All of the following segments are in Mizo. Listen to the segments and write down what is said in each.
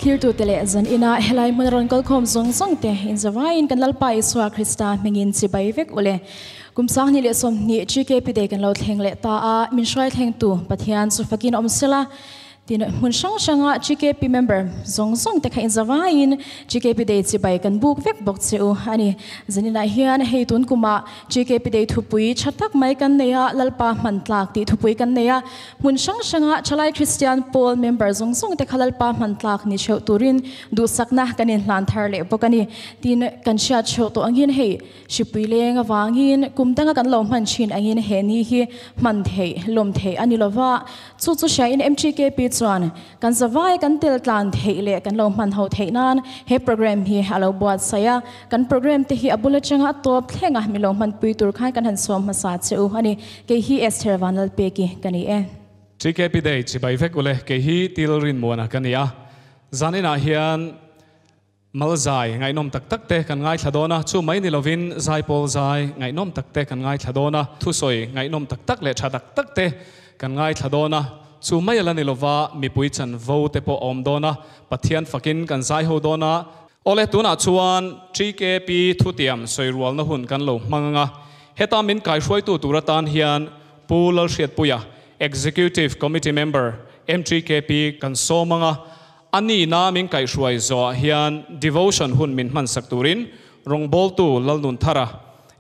Thlirtute leh zan ina helai hmun rawn kalkhawm zawng zawng te inzavaiin kan Lalpa Isua Krista hmingin chibai vek u le. Kum 2020 GKP Day kan lo thleng leh ta a, min hruai thlengtu Pathian chu fakin awm sela. Tin, hmun hrang hranga GKP member zawng zawng te kha inzavaiin GKP Day chibai kan buk vek bawk che u a ni. Zaninah hian hei tun kumah GKP Day thupui tha tak mai kan nei a, Lalpa hman tlak tih thupui kan nei a. Hmun hrang hranga Thalai Kristian Pawl member zawng zawng te kha Lalpa hman tlak ni theuh turin duhsakna kan inhlan thar leh bawk a ni. Tin, kan hriat theuh tawh angin hei Hripui leng avangin kum danga kan lo hman thin angin he ni hi hman theih, lawm theih a ni lo va. Chu chu hriain MTKP chuan kan zavai kan tel tlan theih leh kan lo hman ho theih nan he program hi a lo buatsaih a. Kan program te hi a bul atanga a tawp thleng a, mi lo hmanpui tur khan kan han sawm hmasa che u a ni. Kei hi Esther Vanlalpeki ka ni e. TKP Day chibai vek ule, kei hi Tilrinmuana ka ni a. Zaninah hian Mal zai ngaihnawm tak tak te kan ngaithla dawn a, chu mai ni lovin zaipawl zai ngaihnawm tak te kan ngaithla dawn a, thusawi ngaihnawm tak tak leh tha tak tak te kan ngaithla dawn a, chu mai a la ni lova mipui chanvo te pawh a awm dawn a, Pathian fakin kan zai ho dawn a. Awle, tunah chuan TKP thutiam sawirualna hun kan lo hmang ang a, heta min kaihruaitu tur atan hian Pu Lalhriatpuia, Executive Committee Member, MTKP kan sawm ang a, A nihna min kaihhruai zawhah hian devotion hun min hmansak turin rawngbawltu Lalnunthara,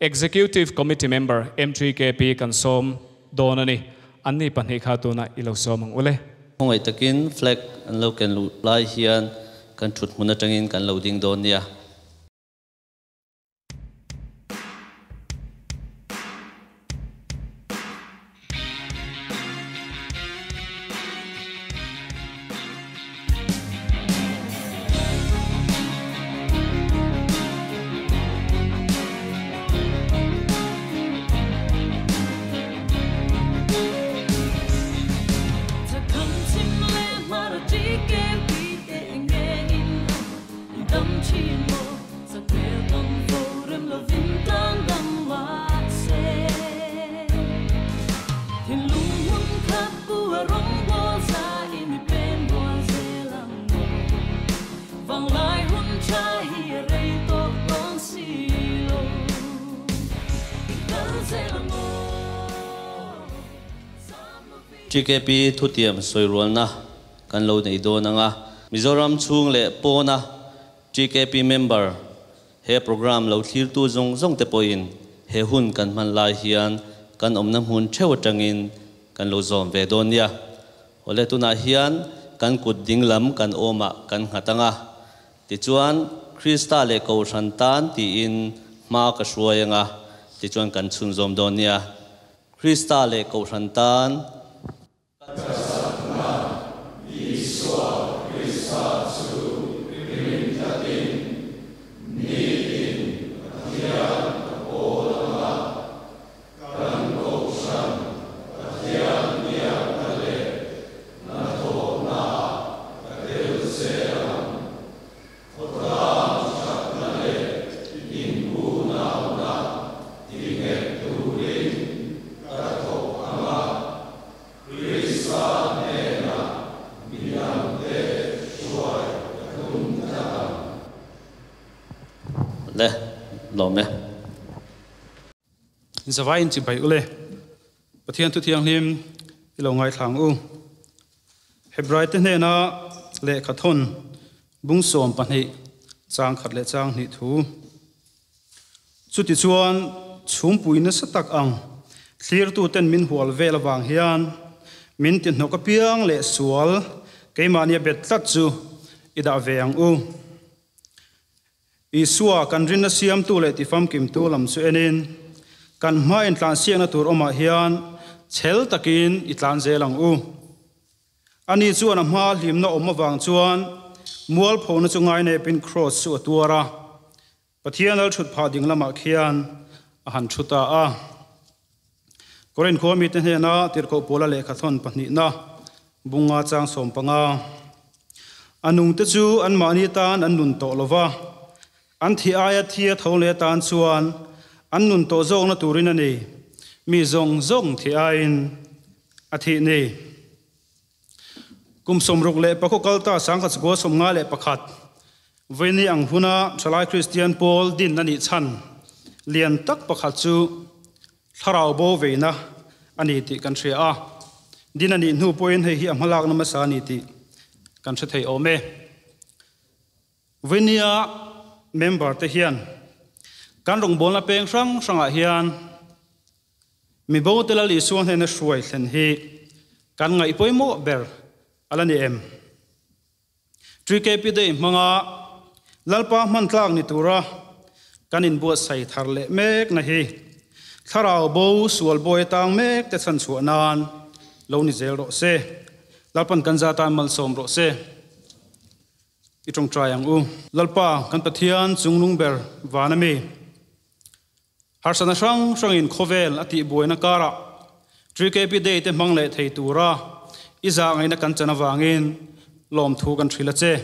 Executive Committee Member, MTKP kan sawm dawn a ni. Anni pahnih kha tunah i lo sawm ang ule. Khawngaih takin flag an lo ken luh lai hian kan thut hmun atangin kan lo ding dawn nia. TKP thutiam sawirualna kan lo nei dawn ang a, Mizoram chhung leh pawna TKP member he program lo thlirtu zawng zawng te pawhin he hun kan hman lai hian kan awmna hmun theuh atangin kan lo zawm ve dawn nia. Awle tunah hian kan kut ding lam kan awmah kan nghat ang a, tichuan Krista leh Kohhran tan tiin hma ka hruai ang a, tichuan kan chhunzawm dawn nia. Krista leh Kohhran tan. Ka chakna Isua Krista chu ring tlatin, nitin Pathian ka pawl ang a, kan Kohhran Pathian biakna leh hnathawhnaah ka tel zel ang. Khawtlang thatna leh inbunauna tinghet turin ka thawk ang a, Krista hnenah midangte hruai ka tum tlat ang. Le, lawm e. Zavaiin chibai ule, Pathian thu thianghlim i lo ngaithla ang u. Hebraite hnena lehkha thawn bung 12 chang khat leh chang hnih thu. Chutichuan chhumpui nasa tak ang thlirtuten min hual vel avang hian min ti hnawk apiang leh sual keimahnia bet tlat chu i dah ve ang u. Isua kan rinna siamtu leh tifamkimtu lam chu enin, kan hma intlansiakna tur awmah hian chhel takin i tlan zel ang u. Ani chuan a hma hlimna awm avang chuan mualphona chu ngainepin kraws chu a tuar a, Pathian lal thut phah ding lamah khian a han thu ta a. Korinth khua mite hnena tirhkoh Paula lehkha thawn pahnihna bunga chang 15. A nungte chu anmahni tan an nun tawh lo va, an thi aia thia tho leh atan chuan an nun tawh zawkna turin a ni, mi zawng zawng thi aiin a thih ni. Kum 61 kalta 1951 veini ang huna Thalai Kristian Pawl din ani chan lian tak pakhat chu thlarau bo veina ani ti kan hria a din ani hnu pawhin hei hi a hmalak na hmasa ani tih kan hre thei awm e. Veinia member te hian kan rawngbawlna peng hrang hrangah hian mi bo te Lal Isua hnena hruai thlen hi kan ngaih pawimawh ber a la ni em? TKP Day hmanga Lalpa hman tlak ni tura kan inbuatsaih thar leh mek na hi thlarau bo sual bawi atang mek te chhan chhuah nan lo ni zel rawh se. Lalpan kan za tan malsawm rawh se. I tawngtai ang u. Lalpa kan Pathian chungnung ber van a mi. Harsatna hrang hrangin khawvel a tihbuaina karah TKP Day te hmang leh thei tura i zah ngaihna kan chan avangin lawmthu kan hrilh a che.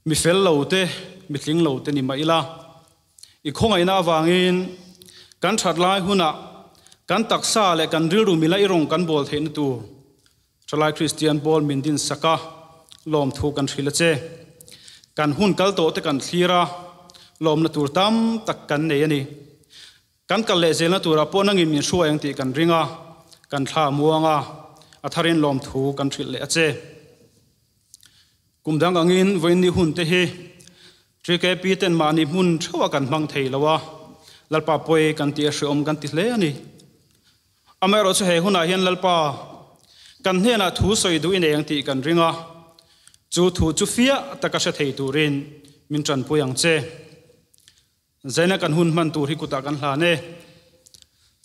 Mi fel lo te, mi tling lo te ni mah ila, i khawngaihna avangin kan that lai hunah kan taksa leh kan rilru mila i rawng kan bawl theihna tur Thalai Kristian Pawl min din sak a, lawmthu kan hrilh a che. Kan hun kal tawh te kan thlir a, lawmna tur tam tak kan nei a ni. Kan kal leh zelna turah pawh nangin min hruai ang tih kan ring a, kan thla muang a, a tharin lawmthu kan hrilh leh a che. Kum dang angin vawiinni hun te hi TKP ten mahni hmun theuh a kan hmang thei lo a, Lalpa pawi kan tih a hreawm kan ti hle a ni. Amaherawhchu he hunah hian Lalpa kan hnenah thu sawi duh i nei ang tih kan ring a, chu thu chu fiah taka hre thei turin min tanpui ang che. Zaina kan hun hman tur hi kutah kan hlan e.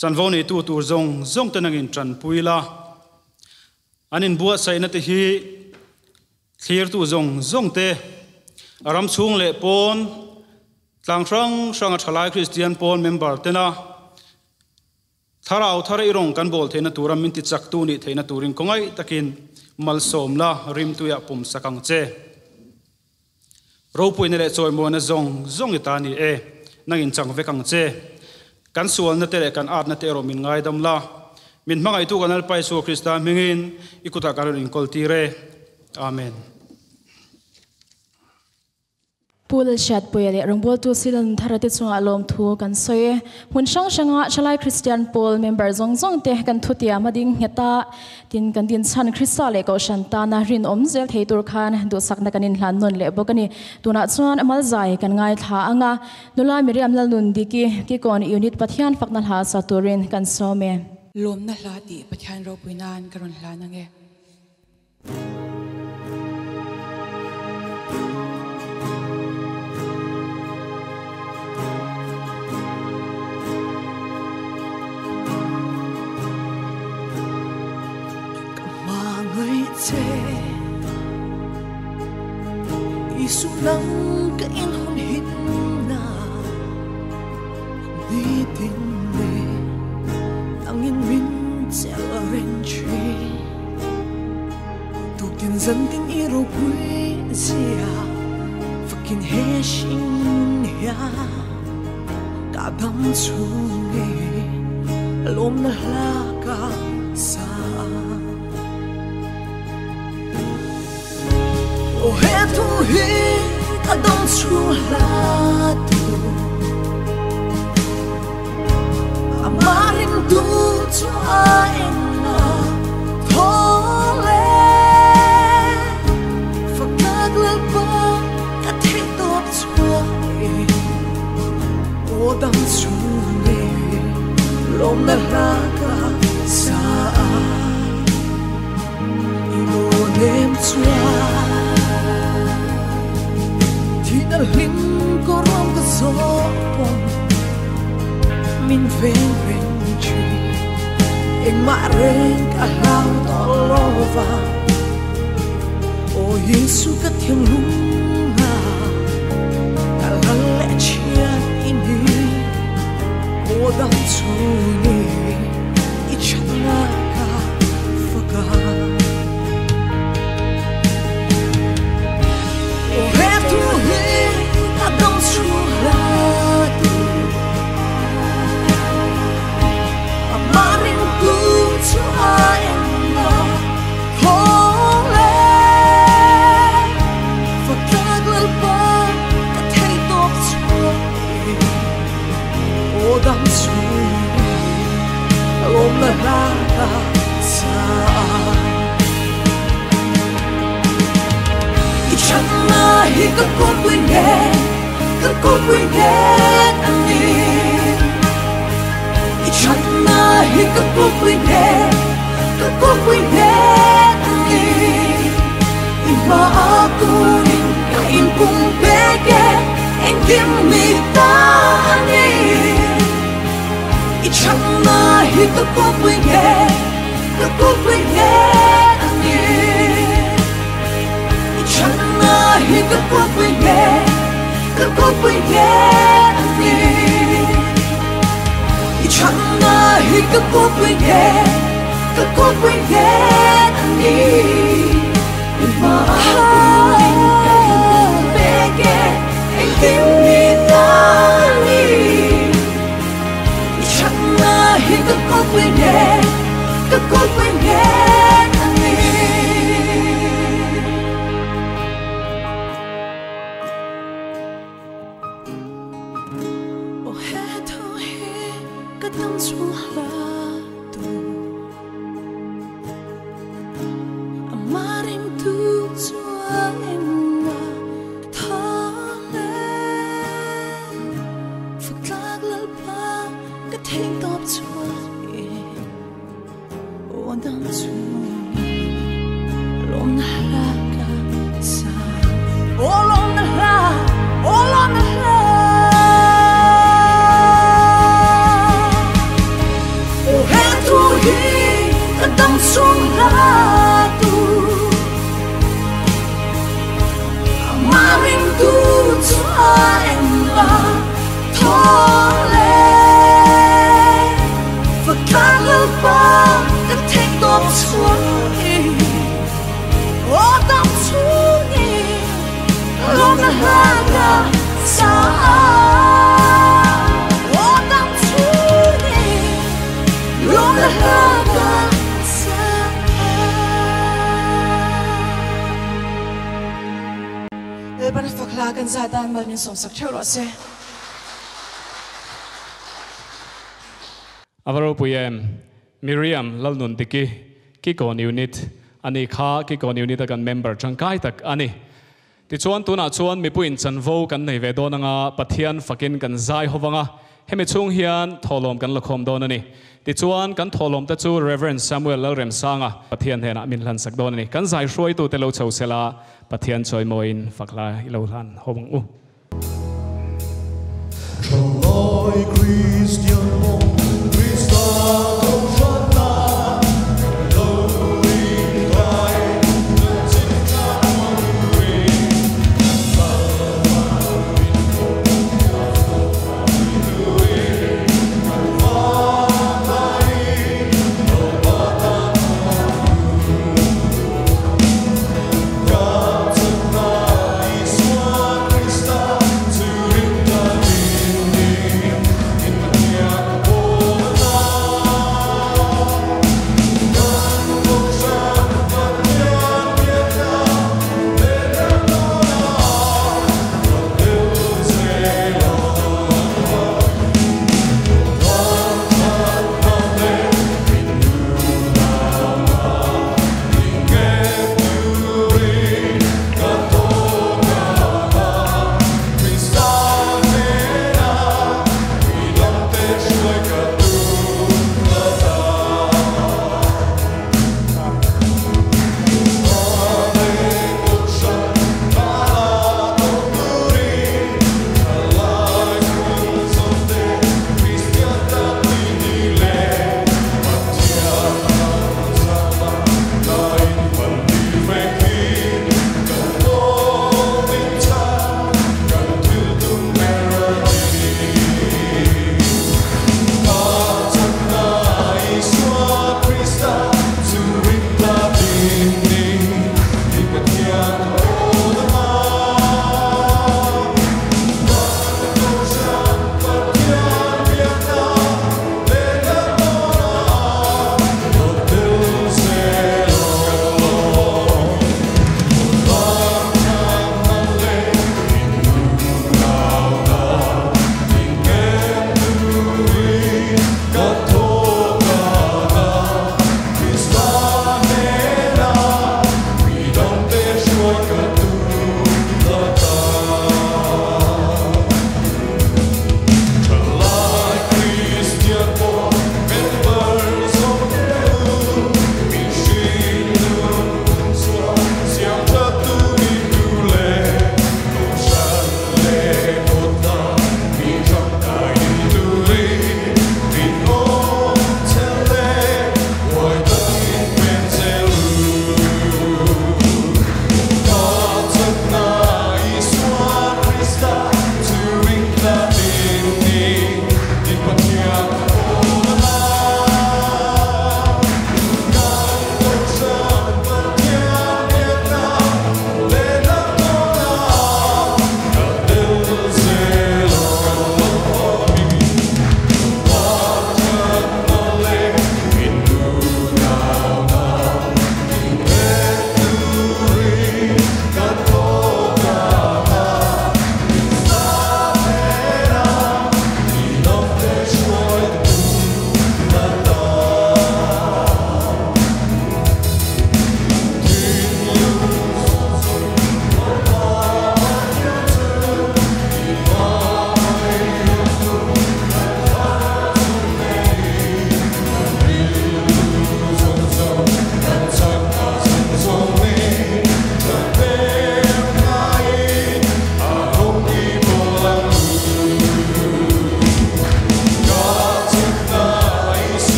Chanvo neitu tur zawng zawng te nangin tanpui la. An inbuatsaihna te hi thlirtu zawng zawng te, a ram chhung leh pawn, tlang hrang hranga thalai Kristian pawn member tena Thlarau thar i rawng kan bawl theihna tura min ti chaktu nih theihna turin khawngaih takin malsawm la, rimtuiah pum sak ang che. Ropuina leh chawimawina zawng zawng i ta ni e, nangin chang vek ang che. Kan sualna te leh kan atna te erawh min ngaidam la, min hmangaihtu kan Lalpa Isua Krista hmingin i kutah kan rawn inkawl tir e. Amen. Pu Lalhriatpuia leh rawngbawltu Silan Thara te chungah lawmthu kan sawi e. Hmun hrang hranga Thalai Kristian Pawl member zawng zawng te kan thutiam a ding nghet a, tin kan dinchhan Krista leh Kohhran tana rinawm zel thei tur khan duhsakna kan inhlan nawn leh bawk a ni. Tunah chuan Malzai kan ngaithla ang a, Nula Miriam Lalnun Diki Kikawn Unit Pathian fakna hla sa turin kan sawm e. Lawmna hla tih Pathian ropui nan ka rawn hlan ang e. Ka hmangaih che Isu nang ka inhum hinna Nitin le nangin min chelh reng thin Tuktin zantin i ropui zia Fakin he hring hian Ka dam chhung i lawmna hla ka sa. Aw he thu hi ka dam chhung hla tu Amah ringtu chu a eng a thaw le Fakak Lalpa ka theih tawp chhuah e Aw dam chhung e lawmna hla ka sa a I aw nem chuan Thihna hlim ka ruam ka zawh pawn Min veng reng thin Engmah reng ka hlau tawh lo va Aw Jesu ka thinlung a Ka lal leh thian i ni Aw dam chhung i I chhanna ka fak a. Aw he thu hi ka dam chhung hla tu Amah ringtu chu a eng a thaw le. Lom na hla ka sa I chan na hi ka ko pui nge ka ko pui nge ani I chan na hi ka ko pui nge ka ko pui nge ani I ma akunin ka in pung peke en kim mi ta ani I chan na hi ka ko pui nge ka ko pui nge ani I chan na hi ka ko pui nge ka ko pui nge ani I chan na hi ka ko pui nge ka ko pui nge ani I ma akunin ka in pung peke en kim mi ta ani I chan na hi ka ko pui nge ka ko pui nge ani O he thu hi ka dam chung hla tu Amarim tu chua em na tha le Phật lạc lal pa ka theng top chua e O dam chung lom na hla ka sa O lom na hla o lom na hla O he thu hi ka dam chung hla tu Amarim tu chua em la tha le Phật lạc lal pa ka theng top chua e O dam chung e lom na hla ka sa O dam chung e lom na hla ka sa Lalpan fakla kan sa dan mal min som sak theu ro se. Avaro puyem Miriam lalnun diki kikon unit ani kha kikon unit akan member changkai tak ani ti chuan tuna chuan mi puin chanvo kan nei ve don anga Pathian fakin kan zai howanga hemi chung hian tholom kan lakhom don ani ti chuan kan tholom ta chu Reverend Samuel Lalrem Sanga Pathian hena min hlan sak don ani kan zai hruai tu te lo chho sela Pathian choi moin fakla ilo hlan howang u. Troloi Christian mo Krista Koshana Lo Rai Krista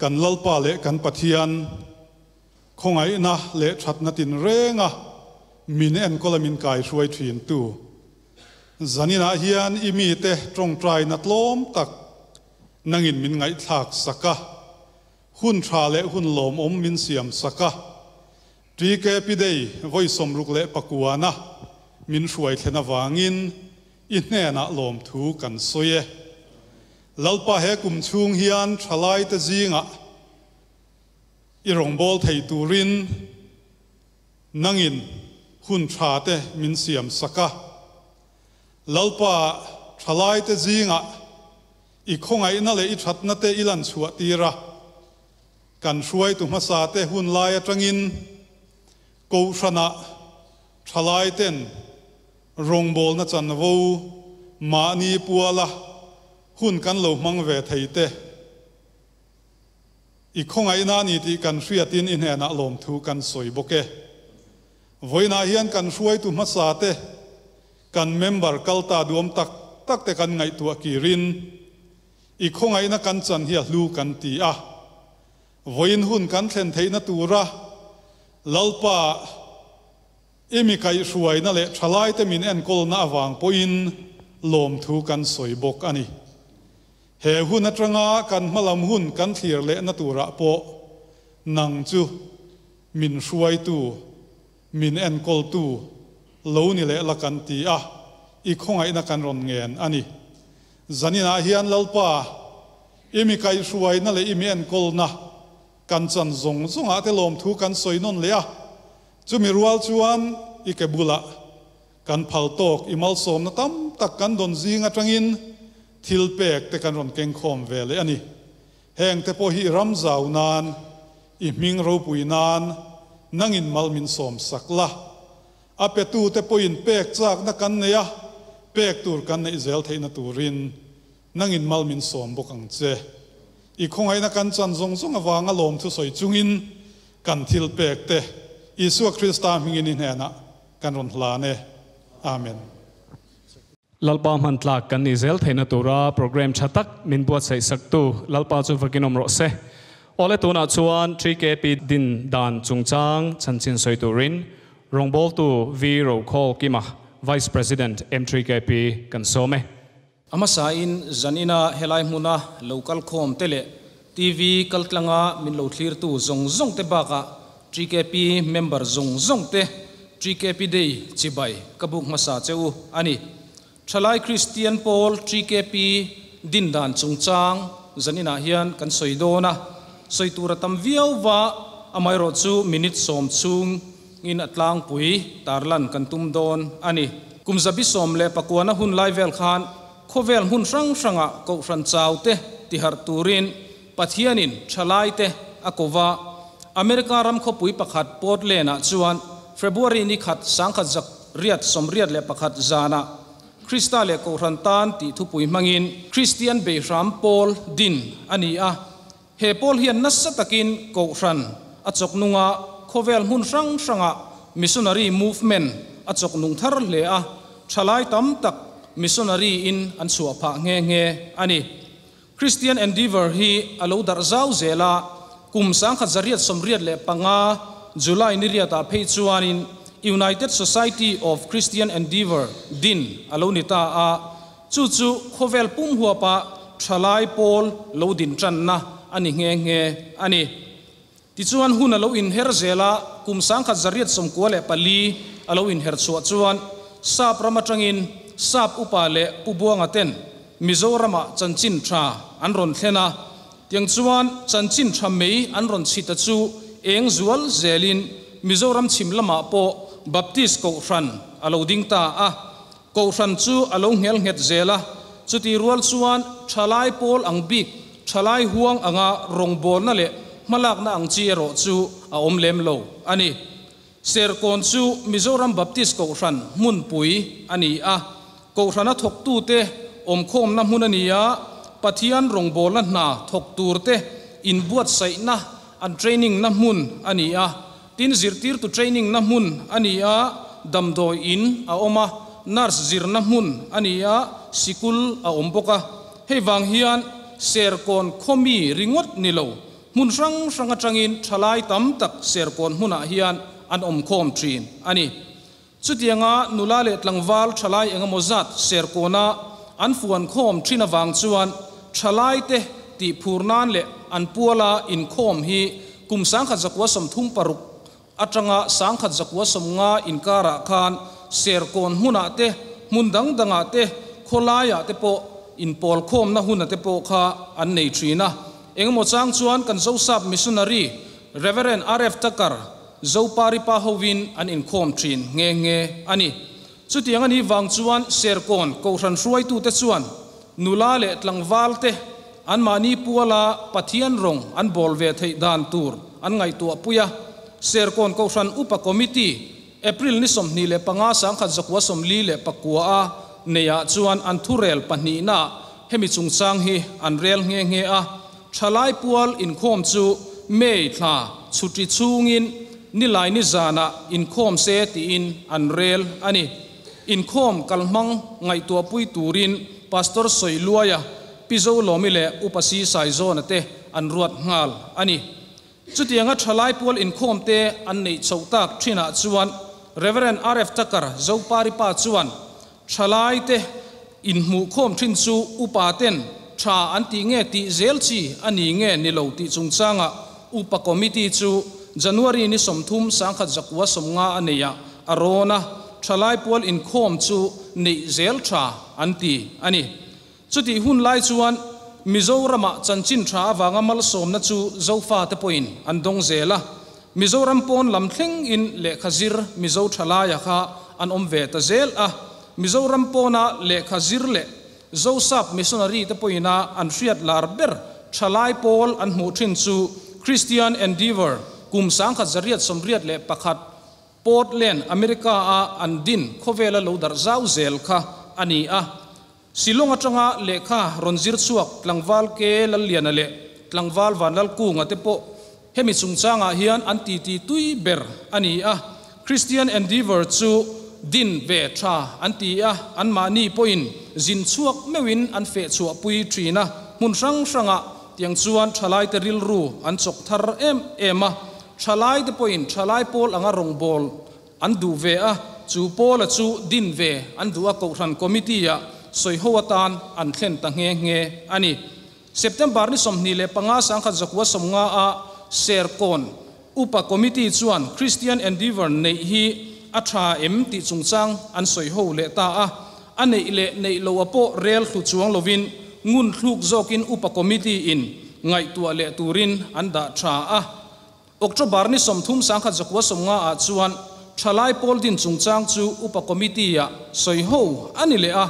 Kan Lalpa leh kan Pathian khawngaihna leh thatna tinrenga min enkawl a min kaihruai thintu zaninah hian i mite tawngtaina tlawm tak nangin min ngaihthlak sak a, hun tha leh hun lawmawm min siam sak a, TKP Day vawi 69-na min hruai thlen avangin i hnenah lawmthu kan sawi e. Lalpa he kum chhung hian thalaite zingah i rawngbâwl thei turin nangin hun thate min siam sak a. Lalpa thalaite zingah i khawngaihna leh i thatna te i lan chhuah tir a, kan hruaitu hmasa te hun lai atangin kohhranah thalaiten rawngbawlna chanvo mahni puala hun kan lo hmang ve thei te i khawngaihna a ni tih kan hriatin i hnenah lawmthu kan sawi bawk e. Vawiinah hian kan hruaitu hmasa te kan member kal ta duam tak tak te kan ngaihtuah kirin i khawngaihna kan chan hi a hlu kan ti a. Vawiin hun kan thlen theihna tura Lalpa i mi kaihhruaina leh thalaite min enkawlna avang pawhin lawmthu kan sawi bawk a ni. He hun atanga kan hmalam hun kan thlir lehna turah pawh nang chu min hruaitu, min enkawltu lo ni leh la kan ti a, i khawngaihna kan rawn ngen a ni. Zaninah hian Lalpa, i mi kaihhruaina leh i mi enkawlna kan chan zawng zawngah te lawmthu kan sawi nawn leh a, chumi rual chuan i ke bulah kan phal tawk i malsawmna tam tak kan dawn zing atangin thil pek te kan rawn keng khawm ve leh a ni. Heng te pawh hi i ram zau nan, i hming ropui nan nangin mal min sawm sak la. A petu te pawhin pek chakna kan nei a, pek tur kan neih zel theihna turin nangin mal min sawm bawk ang che. I khawngaihna kan chan zawng zawng avanga lawmthu sawi chungin kan thil pek te Isua Krista hmingin i hnenah kan rawn hlan e. Amen. Lalpa hmantlak kan nih zel theihna tura program tha tak min buatsaih saktu Lalpa chu vakin awm rawh se. Awle tunah chuan TKP din dan chungchang chanchin sawi turin rawngbawltu V Rokhawlkima Vice President M3KP kan sawm e. A hmasain zanina helai hmuna lo kal khawm te leh TV kaltlanga min lo thlirtu zawng zawng te bakah TKP member zawng zawng te TKP Day chibai ka buk hmasa che u a ni. Thalai Kristian Pawl TKP din dan chungchang zaninah hian kan sawi dawn a, sawi tur a tam viau va, amaherawhchu minute sawm chungin a tlangpui tarlan kan tum dawn a ni. Kum 1909-a hun lai vel khan khawvel hmun hrang hrangah Kohhran chau te tiharh turin Pathianin thalai te a ko va. America ram khawpui pakhat Portland-ah chuan February ni khat 1981 zanah Krista leh Kohhran tan tih thupui hmangin Kristian Beihram Pawl din a ni a. He pawl hian nasa takin Kohhran a chawk nung a, khawvel hmun hrang hrangah missionary movement a chawk nung thar hle a, thalai tam tak missionary in an chhuah phah nghe nghe a ni. Christian Endeavour hi a lo darh zau zel a, kum 1985 July ni riatah phei chuanin United Society of Christian Endeavour din a lo ni ta a, Chu chu khawvel pum huapa thalai pawl lo din tanna a ni nghe nghe a ni. Tichuan hun a lo inher zel a, kum 1994 a lo inher chhuah chuan Sap ram atangin Sap upa leh Pu Buanga ten Mizoramah chanchin tha an rawn thlen a, tiang chuan chanchin tha mei an rawn chhita chu eng zual zelin Mizoram chhim lamah pawh Baptist Kohhran a lo ding ta a. Kohhran chu a lo nghel nghet zel a, chutih rual chuan thalai pawl ang bik, thalai huang anga rawngbawlna leh hmalakna ang chi erawh chu a awm lem lo a ni. Serkawn chu Mizoram Baptist Kohhran hmunpui a ni a, Kohhrana thawktute awmkhawmna hmun a ni a, Pathian rawngbawlna hna thawk turte inbuatsaihna an training-na hmun a ni a. Tin, zirtirtu training na hmun a ni a, damdawi in a awm a, nurse zirna hmun a ni a, sikul a awm bawk a. Hei vang hian Serkawn khawmi ringawt ni lo, Hmun hrang hrang atangin thalai tam tak Serkawn hmunah hian an awm khawm thin a ni. Chutianga nula leh tlangval thalai engemaw zat Serkawna an fuan khawm thin avang chuan thalaite tih phur nan leh an puala inkhawm hi kum 1936 atanga 1950 inkarah khan Serkawn hmunah te, hmun dang dangah te, khawlaiah te pawh inpawl khawmna huna te pawh kha an nei thin a. Engemaw chang chuan kan Zosap Missionary Rev. RF Tucker, Zopari pa hovin an inkhawm thin nghe nghe a ni. Chutiang a nih vang chuan Serkawn Kohhran hruaitute chuan nula leh tlangvalte anmahni puala Pathian rawng an bawl ve theih dan tur an ngaihtuah pui a. Serkawn Kohhran Upa Committee April ni 25 1944 a neiah chuan an thurel pahnihnaah hemi chungchang hi an rel nghe nghe a. Thalai pual inkhawm chu May thla chhuti chhungin Nilai ni zanah inkhawm se tiin an rel a ni. Inkhawm kalhmang ngaihtuahpui turin Pastor Sawiluaia, Pi Zolawmi leh Upa Si Saizawna te an ruat nghal a ni. Chutianga thalai pual inkhawm te an neih chhoh tak thinah chuan Rev. RF Tucker Zopari pa chuan thalai te inhmuhkhawm thin chu upa ten tha an tih nge tih zel chi a ni nge ni lo tih chungchangah Upa Committee chu January ni 30 1950 a nei a, a rawn a, thalai pual inkhawm chu neih zel tha an ti a ni. Chutih hun lai chuan Mizoramah chanchin tha avanga malsawmna chu Zofate pawhin an dawng zel a, Mizoram pawn lam thlengin lehkha zir Mizo thalaia kha an awm ve ta zel a, Mizoram pawna lehkha zir leh Zosap missionary te pawhina an hriat lar ber thalai pawl an hmuh thin chu Christian Endeavour kum 1981 Portland, America a an din khawvela lo darh zau zel kha a ni a. Shillong atanga lehkha rawn zir chhuak tlangval Ke Lalliana leh tlangval Vanlalkunga te pawh hemi chungchangah hian an titi tui ber a ni a. Christian Endeavour chu din ve tha an ti a, anmahni pawhin zin chhuak meuhin an feh chhuahpui thin a, hmun hrang hrangah tiang chuan thalaite rilru an chawk thar em em a. Thalaite pawhin thalai pawl anga rawngbâwl an duh ve a, chu pawla chu din ve an duh a, Kohhran Committee-ah sawiho atan an thlen ta nghe nghe a ni. September ni 25 1950 a Serkawn Upa Committee chuan Christian Endeavour neih hi a tha em tih chungchang an sawiho leh ta a, a neih leh neih loh a pawh rel thlu chuang lovin ngun thluk zawkin Upa Committee-in ngaihtuah leh turin an dah tha a. October ni 30 1950 ah chuan thalai pawl din chungchang chu Upa Committee-ah sawiho a ni leh a.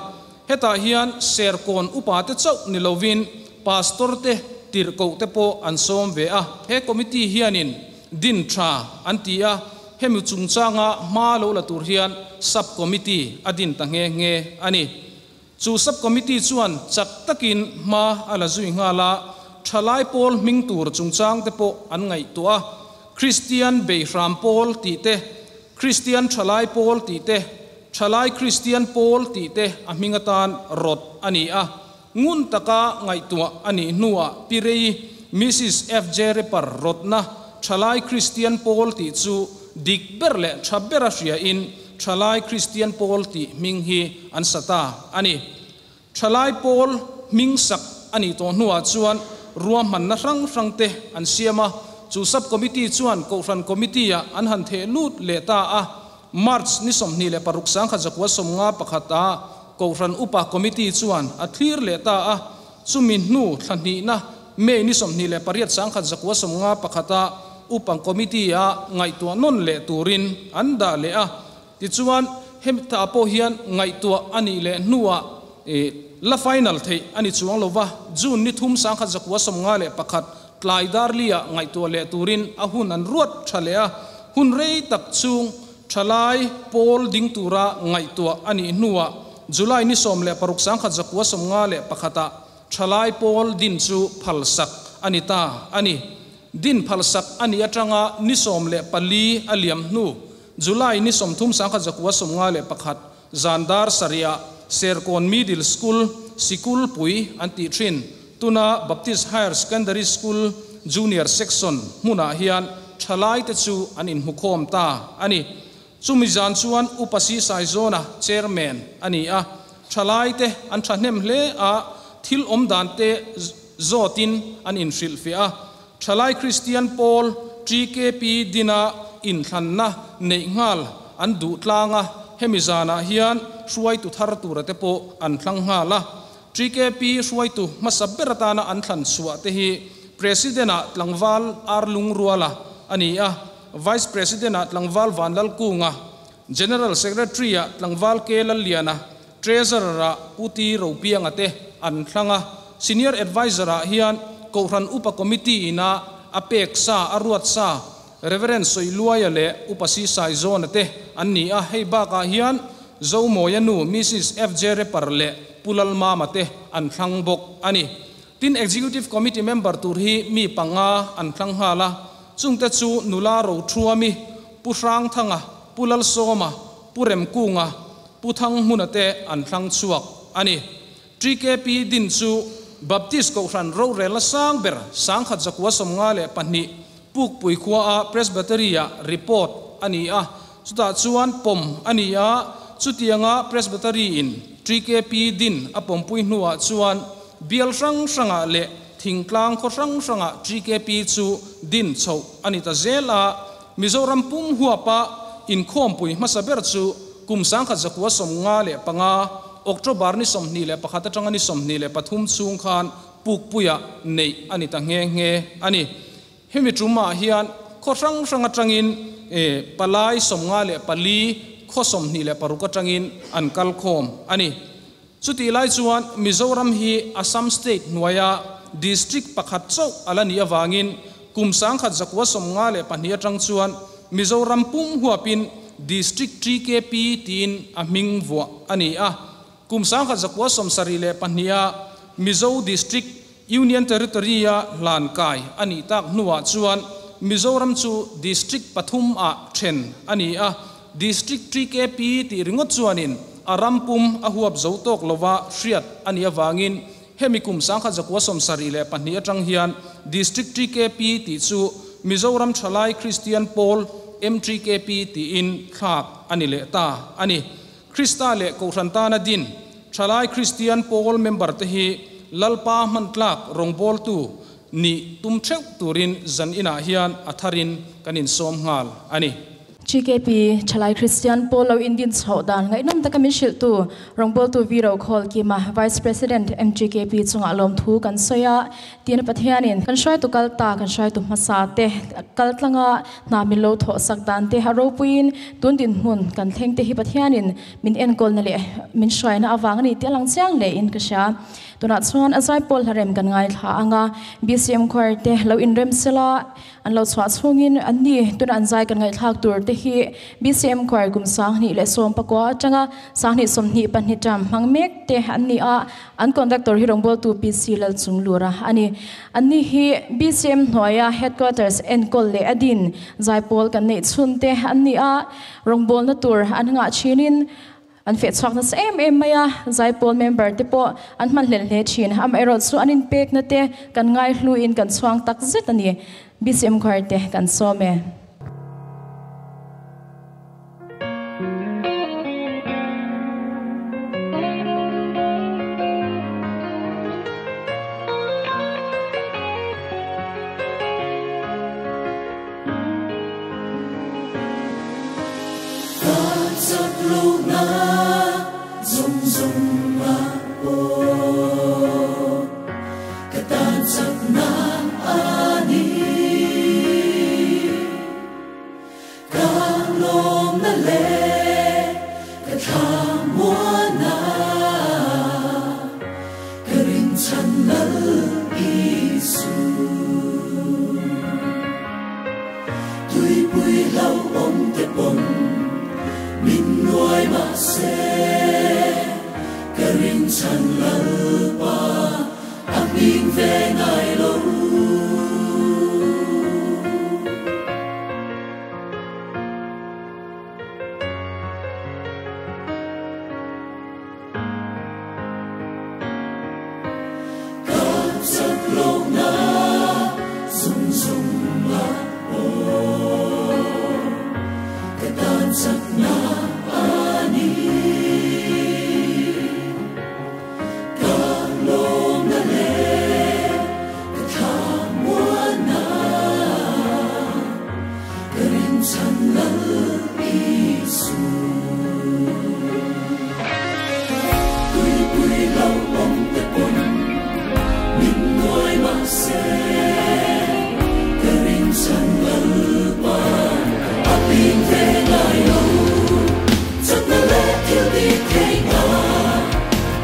Hetah hian Serkawn Upa te chauh ni lovin Pastor te, tirhkoh te pawh an sawm ve a. He Committee hianin din tha an ti a, hemi chungchanga hma lo la tur hian Sub Committee a din ta nghe nghe a ni. Chu Sub Committee chuan chak takin hma a la zui nghal a, thalai pawl hming tur chungchang te pawh an ngaihtuah a, Kristian Beihram Pawl tih te, Kristian Thalai Pawl tih te, Thalai Kristian Pawl tih te a hming atan rawt a ni a. Ngun taka ngaihtuah a nih hnuah Pi Rei, Misis FJ Repper rawtna Thalai Kristian Pawl tih chu dik ber leh tha bera hriain Thalai Kristian Pawl tih hming hi an sa ta a ni. Thalai Pawl hming sak a nih tawh hnuah chuan ruahmanna hrang hrang te an siam a, chu Sub Committee chuan Kohhran Committee-ah an han theh lut leh ta a. March ni 26 1951 ah Kohhran Upa Committee chuan a thlir leh ta a, chumi hnu thla hnihna May ni 28 1951 ah Upa Committee ah ngaihtuah nawn leh turin an dah leh a. Tichuan, hemi-ah pawh hian ngaihtuah a nih leh hnuah la final theih a ni chuang lo va, June ni 3 1951 tlai darli-ah ngaihtuah leh turin a hun an ruat tha leh a, hun rei tak chhung thalai pawl ding tura ngaihtuah a nih hnuah July ni 16 1951 ah thalai pawl din chu phalsak a ni ta a ni. Din phalsak a nih atanga ni 14 a liam hnu July ni 30 1951 zan dar sarih ah Serkawn Middle School, Sikul pui an tih thin, tuna Baptist Higher Secondary School Junior Section hmunah hian thalaite chu an inhmukhawm ta a ni. Chumi zan chuan Upa Si Saizawna Chairman a ni a, thalaite an thahnem hle a, thil awm dante zawtin an inhrilhfiah a. Thalai Kristian Pawl, TKP, dina inthlanna neih nghal an duh tlang a, hemi zanah hian hruaitu thar tura te pawh an thlang nghal a. TKP hruaitu hmasa ber atana an thlan chhuah te hi President-ah tlangval Ar Lungruala a ni a, Vice President-ah tlangval Vanlalkunga, General Secretary-ah tlangval K Lalliana, Treasurer-ah Pu Ti Ropianga te an thlang a. Senior Adviser-ah hian Kohhran Upa Committee ina a pek sa, a ruat sa, Rev. Sawiluaia leh Upa Si Saizawna te an ni a. Hei bakah hian Zomawia nu Mrs. FJ Repar leh Pu Lalmama te an thlang bawk a ni. Tin, Executive Committee member tur hi mi panga an thlang nghal a, chungte chu Nula Rothuami, Pu Hrangthanga, Pu Lalsawma, Pu Remkunga, Pu Thanghmuna te an thlang chhuak a ni. TKP din chu Baptist Kohhran rorelna sang ber 1952 Pukpui khuaa Presbytery-ah report a ni a, chutah chuan pawm a ni a, chutianga Presbytery-in TKP din a pawmpui hnuah chuan bial hrang hrangah leh thingtlang khaw hrang hrangah TKP chu din chhoh a ni ta zel a, Mizoram pum huapa inkhawmpui hmasa ber chu kum 1955 October ni 21 atanga ni 23 chhung khan Pukpuia neih a ni ta nghe nghe a ni. Hemi tumah hian khaw hrang hrang atangin palai 54, khaw 26 atangin an kal khawm a ni. Chutih lai chuan Mizoram hi Assam State hnuaia District pakhat chauh a la nih avangin kum 1952 atang chuan Mizoram pum huapin District TKP tiin a hming vuah a ni a. Kum 1972-a Mizo District Union Territory-a hlan kai a nih tak hnuah chuan Mizoram chu District pathum ah then a ni a, District TKP tih ringawt chuanin a ram pum a huap zo tawk lova hriat a nih avangin hemi kum 1972 atang hian District TKP tih chu Mizoram Thalai Kristian Pawl, MTKP, tiin thlak a ni leh ta a ni. Krista leh Kohhran tana din Thalai Kristian Pawl member te hi Lalpa hmantlak rawngbawltu nih tum theuh turin zan inah hian a tharin kan insawm nghal a ni. GKP, Thalai Kristian Pawl lo indin chhoh dan ngaihnawm taka min hrilhtu rawngbawltu Vi Rokhawlh Kima, Vice President, MGKP chungah lawmthu kan sawi a, tiin Pathianin kan hruaitu kal ta, kan hruaitu hmasa te kal tlanga hna min lo thawh sak dan te a ropuiin tun dinhmun kan thleng te hi Pathianin min enkawlna leh min hruaina avang a ni tih a lang chiang hlein ka hria. Tunah chuan a zaipawl hlarem kan ngaithla ang a, BCM Choir te lo inrem sela an lo chhuah chhungin an ni tuna an zai kan ngaihthlak tur te hi BCM Choir kum 2019 atanga 2022 term hmang mek te an ni a, an conductor hi rawngbawltu PC Lalchunglura a ni. An ni hi BCM hnuaia Headquarters enkawl leh a din zaipawl kan neih chhun te an ni a, rawngbawlna tur an ngah thinin an feh chhuak nasa em em mai a, zaipawl member te pawh an hman hlelh hle thin. Amaherawh chu an inpekna te kan ngaihluin kan chhuang tak zet a ni. BCM Choir te kan sawm e. Min nuai ma se ka rin chan lal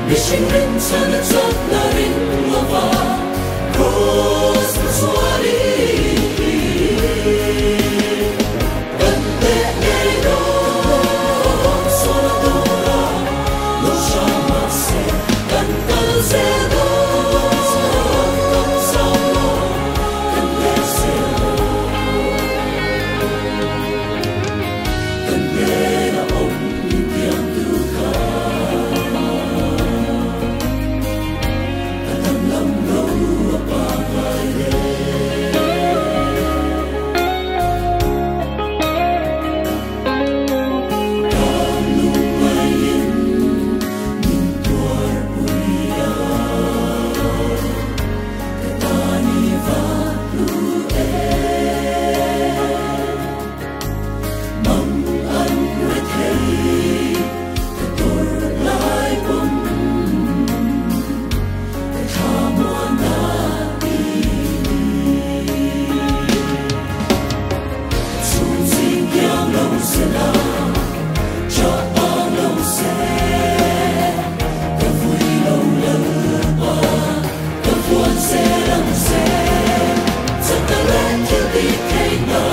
Mihring rin chhan a chak na ring lova Cross na chuanin Kan hneh ngei dawn Sual a dawr a lo hram mahse Kan kal zel dawn Kan chau lo kan hneh zel dawn Kan hnena awm min tiam tu kha A danglam lo a pangngai reng. Kan lungngaiin min tuarpui a, ka tan i va hlu em. Mang an re thei ka tawrh lai pawn ka thla muan a ti ni. Chhun zing kiang lo se la, chah ang lo se, ka vui lo Lalpa, ka vuan zel ang che. Chakna leh thil tih theihna,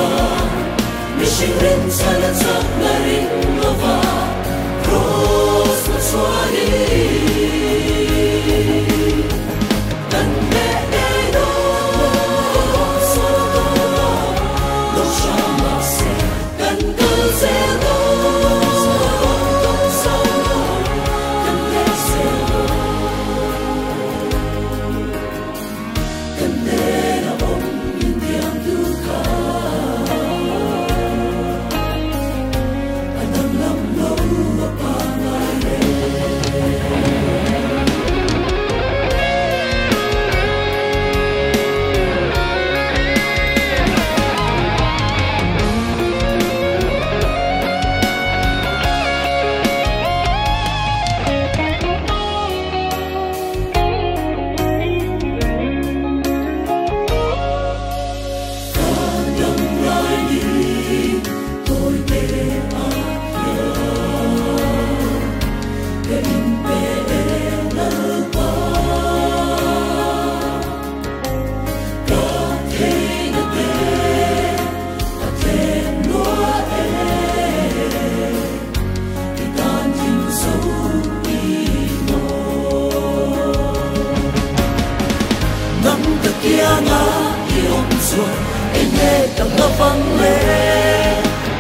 mihring rin chhan a chakna ring lova, Cross na chuanin kan hneh ngei dawn. Sual a dawr a lo hram mahse kan kal zel dawn. Kan chau lo kan hneh zel dawn. Kan hnena awm min tiam tu kha a danglam lo a pangngai reng. Kan dam lai ni tawi te a hian ka inpe em Lalpa. Ka theihna te a tlem lua em, i tan thing zo i maw. Nang ka kianga i awm chuan enge ka la vang le.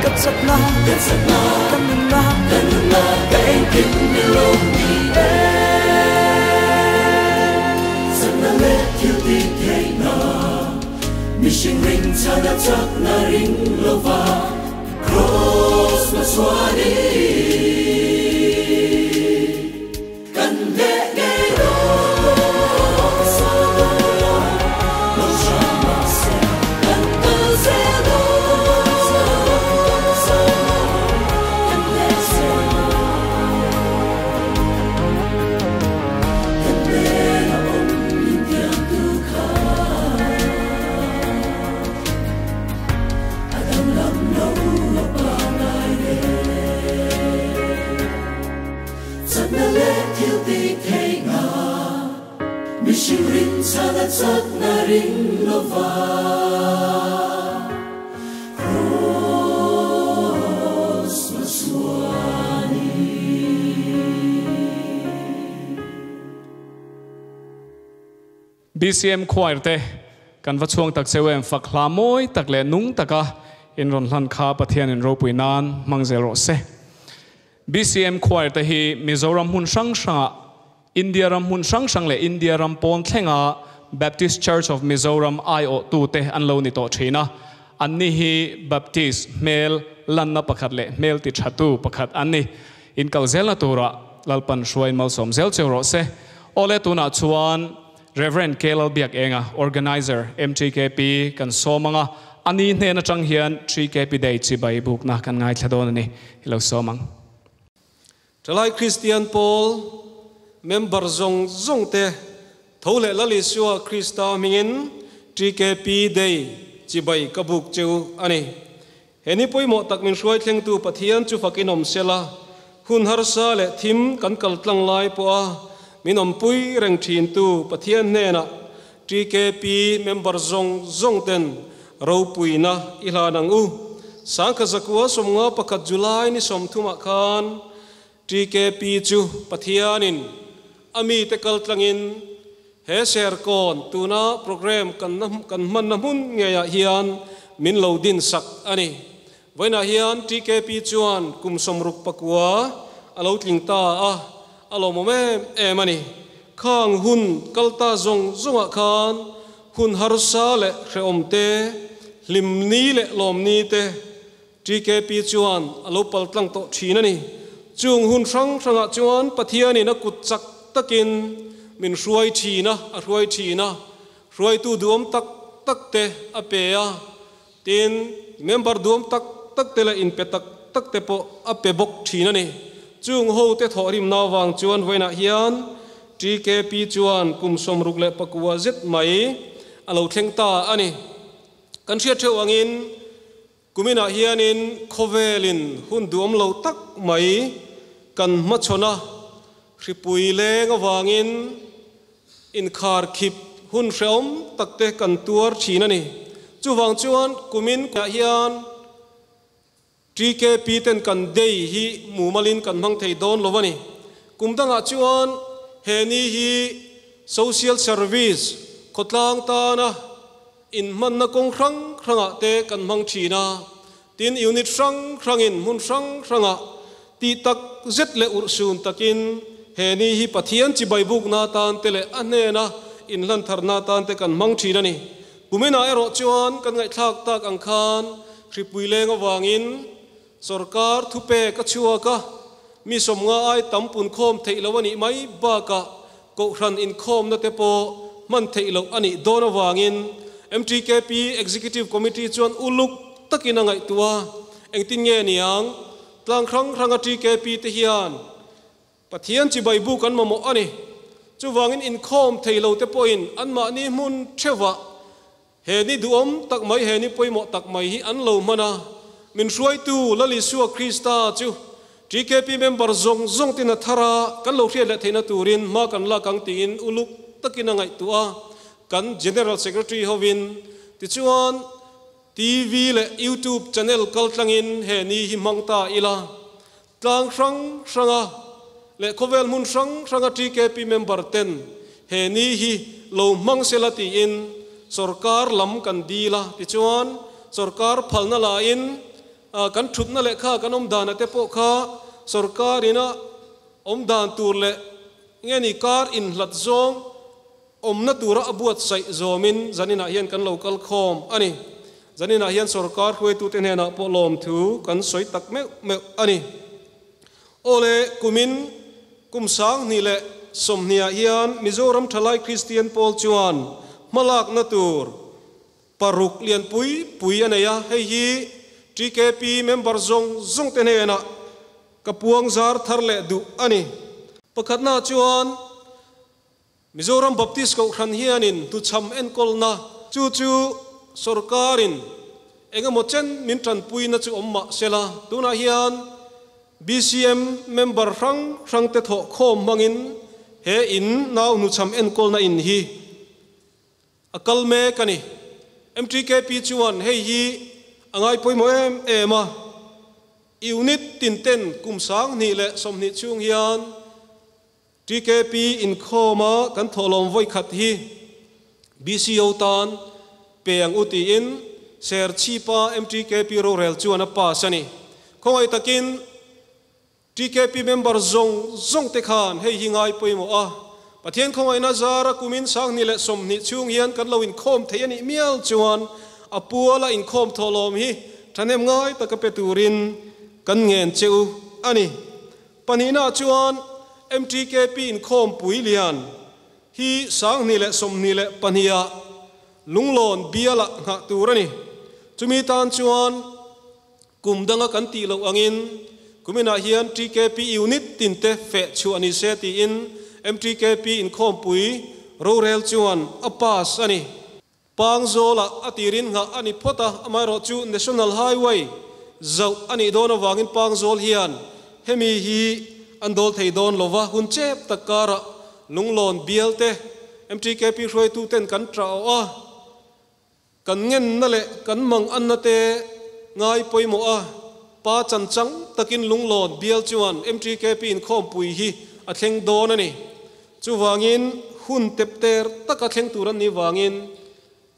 Ka chakna, Ka chakna, ka nunna, ka nunna, ka engkim ni lo ni em. Chakna leh thil tih theihna, mihring ring chhan a chakna ring lova, Cross na chuanin kan hneh ngei dawn. Sual a dawr a lo hram mahse kan kal zel dawn. Kan chau lo kan hneh zel dawn. Kan hnena awm min tiam tu kha a danglam lo a pangngai reng. Chakna leh thil tih theihna, mihring rin chhan a chakna ring lova, Cross na chuanin. BCM Choir te kan va chhuang tak cheu em fak hla mawi tak leh nung taka in rawn hlan kha Pathian in ropui nan hmang zel rawh se. BCM Choir te hi Mizoram hmun hrang hrangah, India ram hmun hrang hrang leh India ram pawn thlenga Baptist Church of Mizoram aiawhtu te an lo ni tawh thin a. Anni hi Baptist hmel lanna pakhat leh hmel ti thatu pakhat an ni. In kal zelna turah Lalpan hruaiin malsawm zel cheu rawh se. Awle tunah chuan Rev. K. Lalbiakenga, Organizer, MTKP, kan sawm ang a, a ni hnen atang hian TKP Day chibai bukna kan ngaithla dawn a ni. I lo sawm ang. Thalai Kristian pawl member zawng zawng te tho leh Lal Isua Krista hmingin TKP Day chibai ka buk cheu a ni. He ni pawimawh tak min hruai thlengtu Pathian chu fakin awm sela, hun harsa leh thim kan kal tlang lai pawha min awmpui reng thintu Pathian hnenah TKP member zawng zawng ten ropuina i hlan ang u. 1951 July ni 30 ah khan TKP chu Pathianin a mite kaltlangin he Serkawn tuna program kan kan hmanna hmun ngeiah hian min lo din sak a ni. Vawiinah hian TKP chuan kum 69 a lo tling ta a, a lawmawm em em a ni. Khang hun kal ta zawng zawngah khan hun harsa leh hrehawm te, hlimni leh lawmni te TKP chuan a lo pal tlang tawh thin a ni. Chung hun hrang hrangah chuan Pathianin a kut chak takin min hruai thin a, a hruai thin a, hruaitu duhawm tak tak te a pe a, tin, member duhawm tak tak te leh inpe tak tak te pawh a pe bawk thin a ni. Chung hote thawhrimna avang chuan vawiinah hian TKP chuan kum 69 zet mai a lo thleng ta a ni. Kan hriat theuh angin kuminah hianin khawvelin hun duhawm lo tak mai kan hmachhawn a, hripui leng avangin inkharkhip hun hrehawm takte kan tuar thin a ni. Chuvang chuan kumin hian TKP ten kan day hi mumalin kan hmang thei dawn lo a ni. Kum dangah chuan he ni hi social service khawtlang tana inhmanna kawng hrang hrangah te kan hmang thin a. Tin, unit hrang hrangin hmun hrang hrangah tih tak zet leh urhsun takin he ni hi Pathian chibai bukna atan te leh a hnena inhlantharna atan te kan hmang thin a ni. Kuminah erawh chuan kan ngaihthlak tak ang khan hripui leng avangin sorkar thupek a chhuak a, mi 50 ai tam punkhawm theih loh a nih mai bakah kohhran inkhawmna te pawh hman theih loh a nih dawn avangin MTKP Executive Committee chuan uluk takin a ngaihtuah a, engtin nge niang tlang hrang hranga TKP te hian Pathian chibai bu kan mamawh a ni. Chuvangin inkhawm thei lo te pawhin anmahni hmun theuhah he ni duhawm tak mai, he ni pawimawh tak mai hi an lo hman a. Min hruaitu Lal Isua Krista chu TKP member zawng zawng tin a thar a, kan lo hriat leh theihna turin hma kan lak ang tiin uluk takin a ngaihtuah a. Kan General Secretary hovin tichuan TV leh YouTube channel kaltlangin he ni hi hmang ta ila. Tlang hrang hranga leh khawvel hmun hrang hranga TKP member ten he ni hi lo hmang sela tiin sorkar lam kan dil a, tichuan sorkar phalna lain kan thutna leh kha kan awm dana te pawh kha sorkar ina awm dan tur leh nge ni kar inhlat zawng Awmna tura a buatsaih zawmin zaninah hian kan lo kal khawm a ni. Zaninah hian sorkar hruaitute hnenah pawh lawmthu kan sawi tak meuh meuh a ni. Awle, kumin kum 2020ah hian Mizoram Thalai Kristian Pawl chuan hmalakna tur paruk lian pui pui a nei a, hei hi TKP member zawng zawngte hnenah ka puang zar thar leh duh a ni. Pakhatna chuan Mizoram Baptist Kohhran hianin tuchham enkawlna chu chu sorkarin eng emaw chen min tanpuina chu awm mah sela, tunah hian BCM member hrang hrangte thawh khawm hmangin he in nau hnuchham enkawlna in hi a kal mek a ni. MTKP chuan hei hi a ngai pawimawh em em a. Unit tinten kum 2020 chhung hian TKP inkhawma kan thawhlawm vawi khat hi BCO tan pe ang u tiin Serchhipa MTKP rorel chuan a pass a ni. Khawngaih takin TKP member zawng zawng te khan hei hi ngai pawimawh a, Pathian khawngaihna zara kumin 2020 chhung hian kan lo inkhawm thei a nih mial chuan a puala inkhawm thawhlawm hi thahnem ngai taka pe turin kan ngen che u a ni. Pahnihna chuan MTKP inkhawmpui lian hi 2022 ah Lunglawn biala nghah tur a ni. Chumi tan chuan kum danga kan tih loh angin kuminah hian TKP unit tinte feh chhuah ni se tiin MTKP inkhawmpui rorel chuan a pass a ni. Pangzawlah a tirin nghah a ni phawt a, amaherawhchu National Highway zauh a nih dawn avangin Pangzawl hian hemi hi an dawl thei dawn lova, hun chep tak karah Lunglawn bial te MTKP hruaitu ten kan tra awh a, kan ngenna leh kan mang anna te ngai pawimawh a, pa chan chang takin Lunglawn bial chuan MTKP inkhawmpui hi a thleng dawn a ni. Chuvangin hun tepter taka thleng tur an nih vangin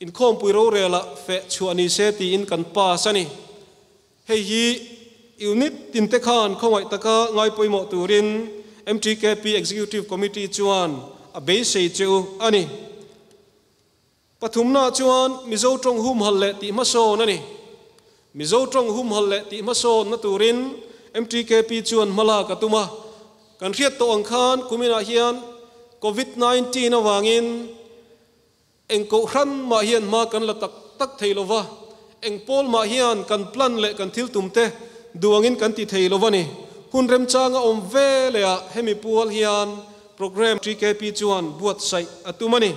inkhawmpui rorelah feh chhuah ni se tiin kan pass a ni. Hei hi unit tinte khan khawngaih taka ngai pawimawh turin MTKP Executive Committee chuan a beisei che u a ni. Pathumna chuan Mizo tawng humhalh leh tih hmasawn a ni. Mizo tawng humhalh leh tih hmasawnna turin MTKP chuan hmalak a tum a. Kan hriat tawh ang khan kuminah hian Covid 19 avangin Eng kohhran mah hian hma kan la tak tak thei lo va, eng pawl mah hian kan plan leh kan thil tum te duangin kan ti thei lo va ni. Hun remchang a awm ve leh ah hemi pual hian program TKP chuan buatsaih a tum a ni.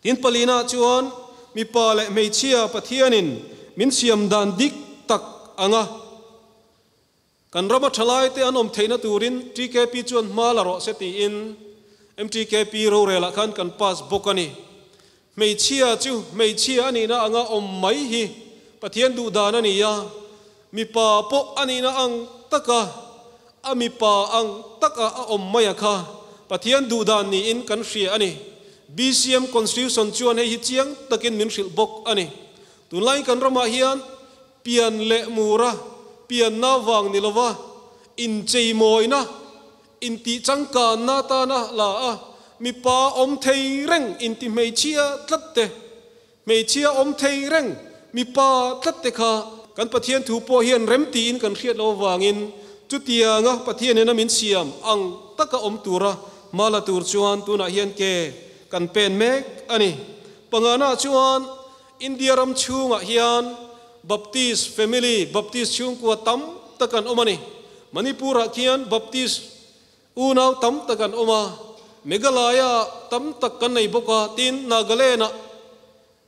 Tin palina chuan mipa leh hmeichhia Pathianin min siam dan dik tak anga Kan rama thalaite an awm theihna turin TKP chuan hma la rawh se tiin MTKP rorelah khan kan pass bawk a ni. Hmeichhia chu hmeichhia a nihna anga awm mai hi Pathian duhdan a ni a, mipa pawh a nihna ang taka a mipa ang taka a awm mai a kha Pathian duhdan niin kan hria a ni. BCM Constitution chuan hei hi chiang takin min hrilh bawk a ni. Tunlaiin kan ramah hian Pian leh mura pianna vang ni lova incheimawina, intihchangkanna atana la a, mipa awm thei reng inti hmeichhia tlat te, hmeichhia awm thei reng mipa tlat te kha kan Pathian thu pawh hian rem tiin kan hriat loh avangin chutianga Pathianin a min siam ang taka awm tura hma la tur chuan tunah hian ke kan pen mek a ni. Pangana chuan India ram chhungah hian Baptist family, Baptist chhungkua tam tak an awm a ni. Manipur-ah khian Baptist unau tam tak an awm a, Meghalaya-ah tam tak kan nei bawk a, tin Nagaland-ah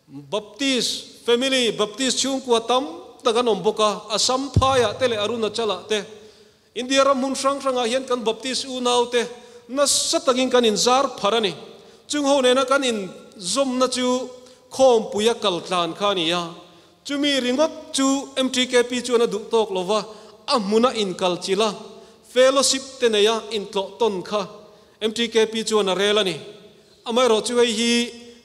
Baptist family, Baptist chhungkua tam tak an awm bawk a, Assam phaiah te leh Arunachal-ah te. India ram hmun hrang hrangah hian kan Baptist unaute nasa takin kan inzar phar a ni. Chung ho nena kan inzawmna chu khawmpuia kal tlan kha a ni a. Chumi ringawt chu MTKP chuan a duh tawk lo va, a hmuna inkal chilh a, fellowship te neia intlawh tawn kha MTKP chuan a rel a ni. Amaherawh chu hei hi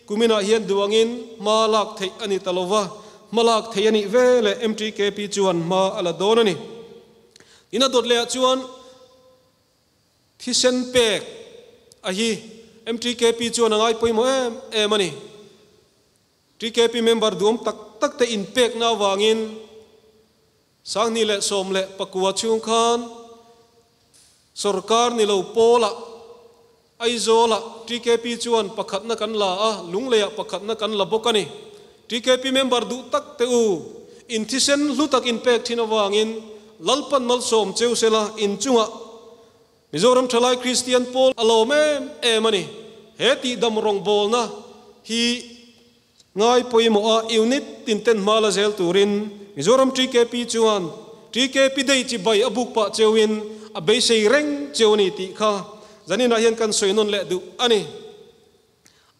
kuminah hian duh angin hma lak theih a ni ta lo va, hma lak theih a nih veleh MTKP chuan hma a la dawn a ni. Ina dawt lehah chuan thisen pek a hi MTKP chuan a ngai pawimawh em em a ni. TKP member duam tak tak te inpekna avangin 2019 chhung khan sawrkar ni lo pawlah Aizawlah TKP chuan pakhatna kan la a, Lungleiah pakhatna kan la bawk a ni. TKP member duh tak te u, in thisen hlu tak in pek thin avangin Lalpan malsawm cheu sela in chungah Mizoram Thalai Kristian pawl a lawm em em a ni. He tihdam rawngbawlna hi ngai pawimawh a unit tin ten hma la zel turin Mizoram TKP chuan TKP Day chi bai a buk pah cheuin a beisei reng cheu a ni tih kha zaninah hian kan sawi nawn leh duh a ni.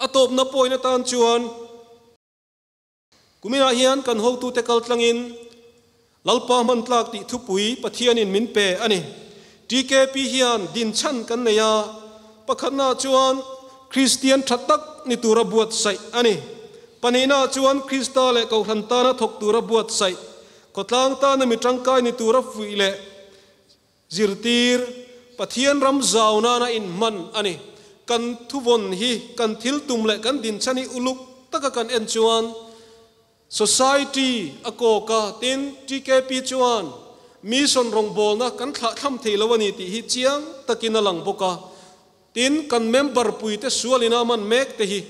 A tawpna point atan chuan kuminah hian kan hotute kal tlangin Lalpa hman tlak tih thupui Pathianin min pe a ni. TKP hian dinchhan kan nei a, pakhatnaah chuan Kristian tha tak ni tura buatsaih a ni. Pahnihnaah chuan Krista leh Kohhran tana thawk tura buatsaih, khawtlang tana mi tangkai ni tura fuih leh zirtir, Pathian ram zau nana inhman a ni. Kan thuvawn hi kan thil tum leh kan dinchhan hi uluk taka kan en chuan Society a kawk a, tin TKP chuan mission rawngbawlna kan thlahthlam thei lo a ni tih hi chiang takin a lang bawk a. Tin, kan member puite sualin a man mek te hi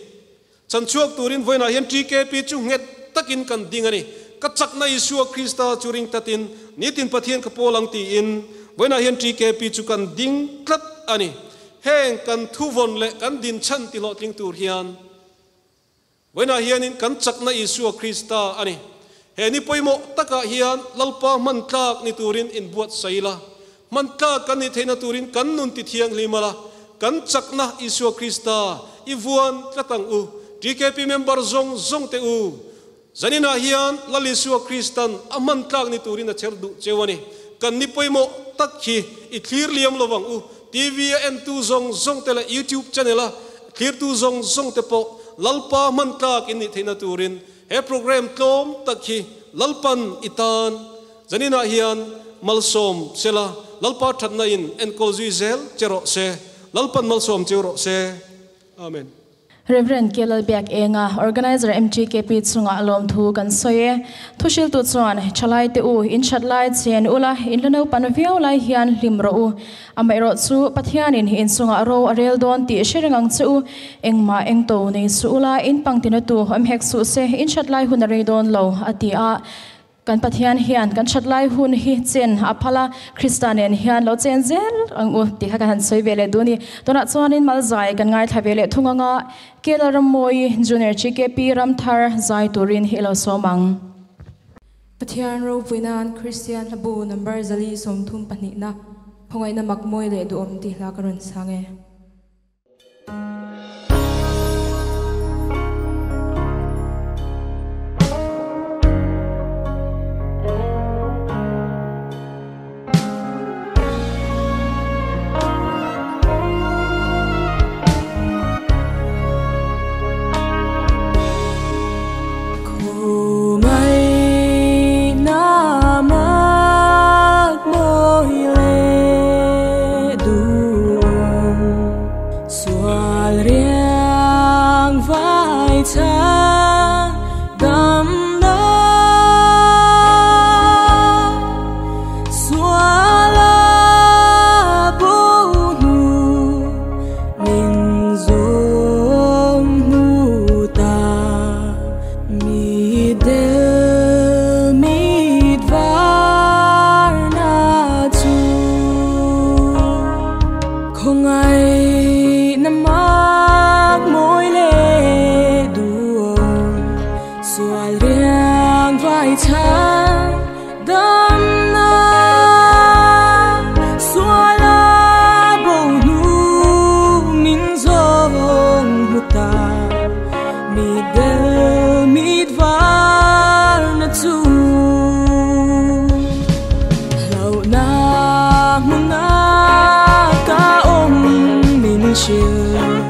chanchhuak turin vawiinah hian TKP chu nghet takin kan ding a ni. Ka chakna Isua Krista chu ring tatin nitin Pathian ka pawl ang tiin vawiinah hian TKP chu kan ding tlat a ni. Heng kan thuvawn leh kan dinchhan tihlawhtling tur hian Vawiinah hianin kan chakna Isua Krista a ni. He ni pawimawh takah hian Lalpa hman tlak ni turin inbuatsaih ila, hman tlak kan nih theihna turin kan nun ti thianghlim ala, Kan chakna Isua Krista i vuan tlatang u. TKP member zawng zawng te u. Zaninah hian Lal Isua Kristan a hman tlak ni turin a chher duh cheu a ni. Kan ni pawimawh tak hi i thlir liam lo vang u. TV a entu zawng zawng te leh YouTube channel a thlirtu zawng zawng te pawh Lalpa hman tlak in nih theihna turin he program tlawm tak hi Lalpan i tan zaninah hian malsawm sela, Lalpa thatna in enkawl zui zel che rawh se. Lalpan malsawm cheu rawh se. Amen. Rev. K. Enga, Organizer MTKP chungah lawmthu kan sawi e. Thuhriltu chuan, Thalai te u, in that lai chen ula, in la naupan viau lai hian hlim rawh u. Amaherawh chu Pathianin in chungah ro a rel dawn tih hre reng ang che u. Engmah engto nei suh ula, in pangtina tu awm hek suh se, in that lai hun a rei dawn lo, a ti a. Kan Pathian hian kan that lai hun hi chen a phal a, Krista nen hian lo chen zel ang u tih kha kan han sawi ve leh duh a ni. Tunah chuanin Malzai kan ngaithla ve leh thung ang a, Kela Rammawi Junior GKP Ramthar zai turin hi lo sawm ang. Pathian ropui nan Kristian hlabu number 432 na khawngaihna mak mawi leh duhawm tih hla ka rawn chhang e. Chill.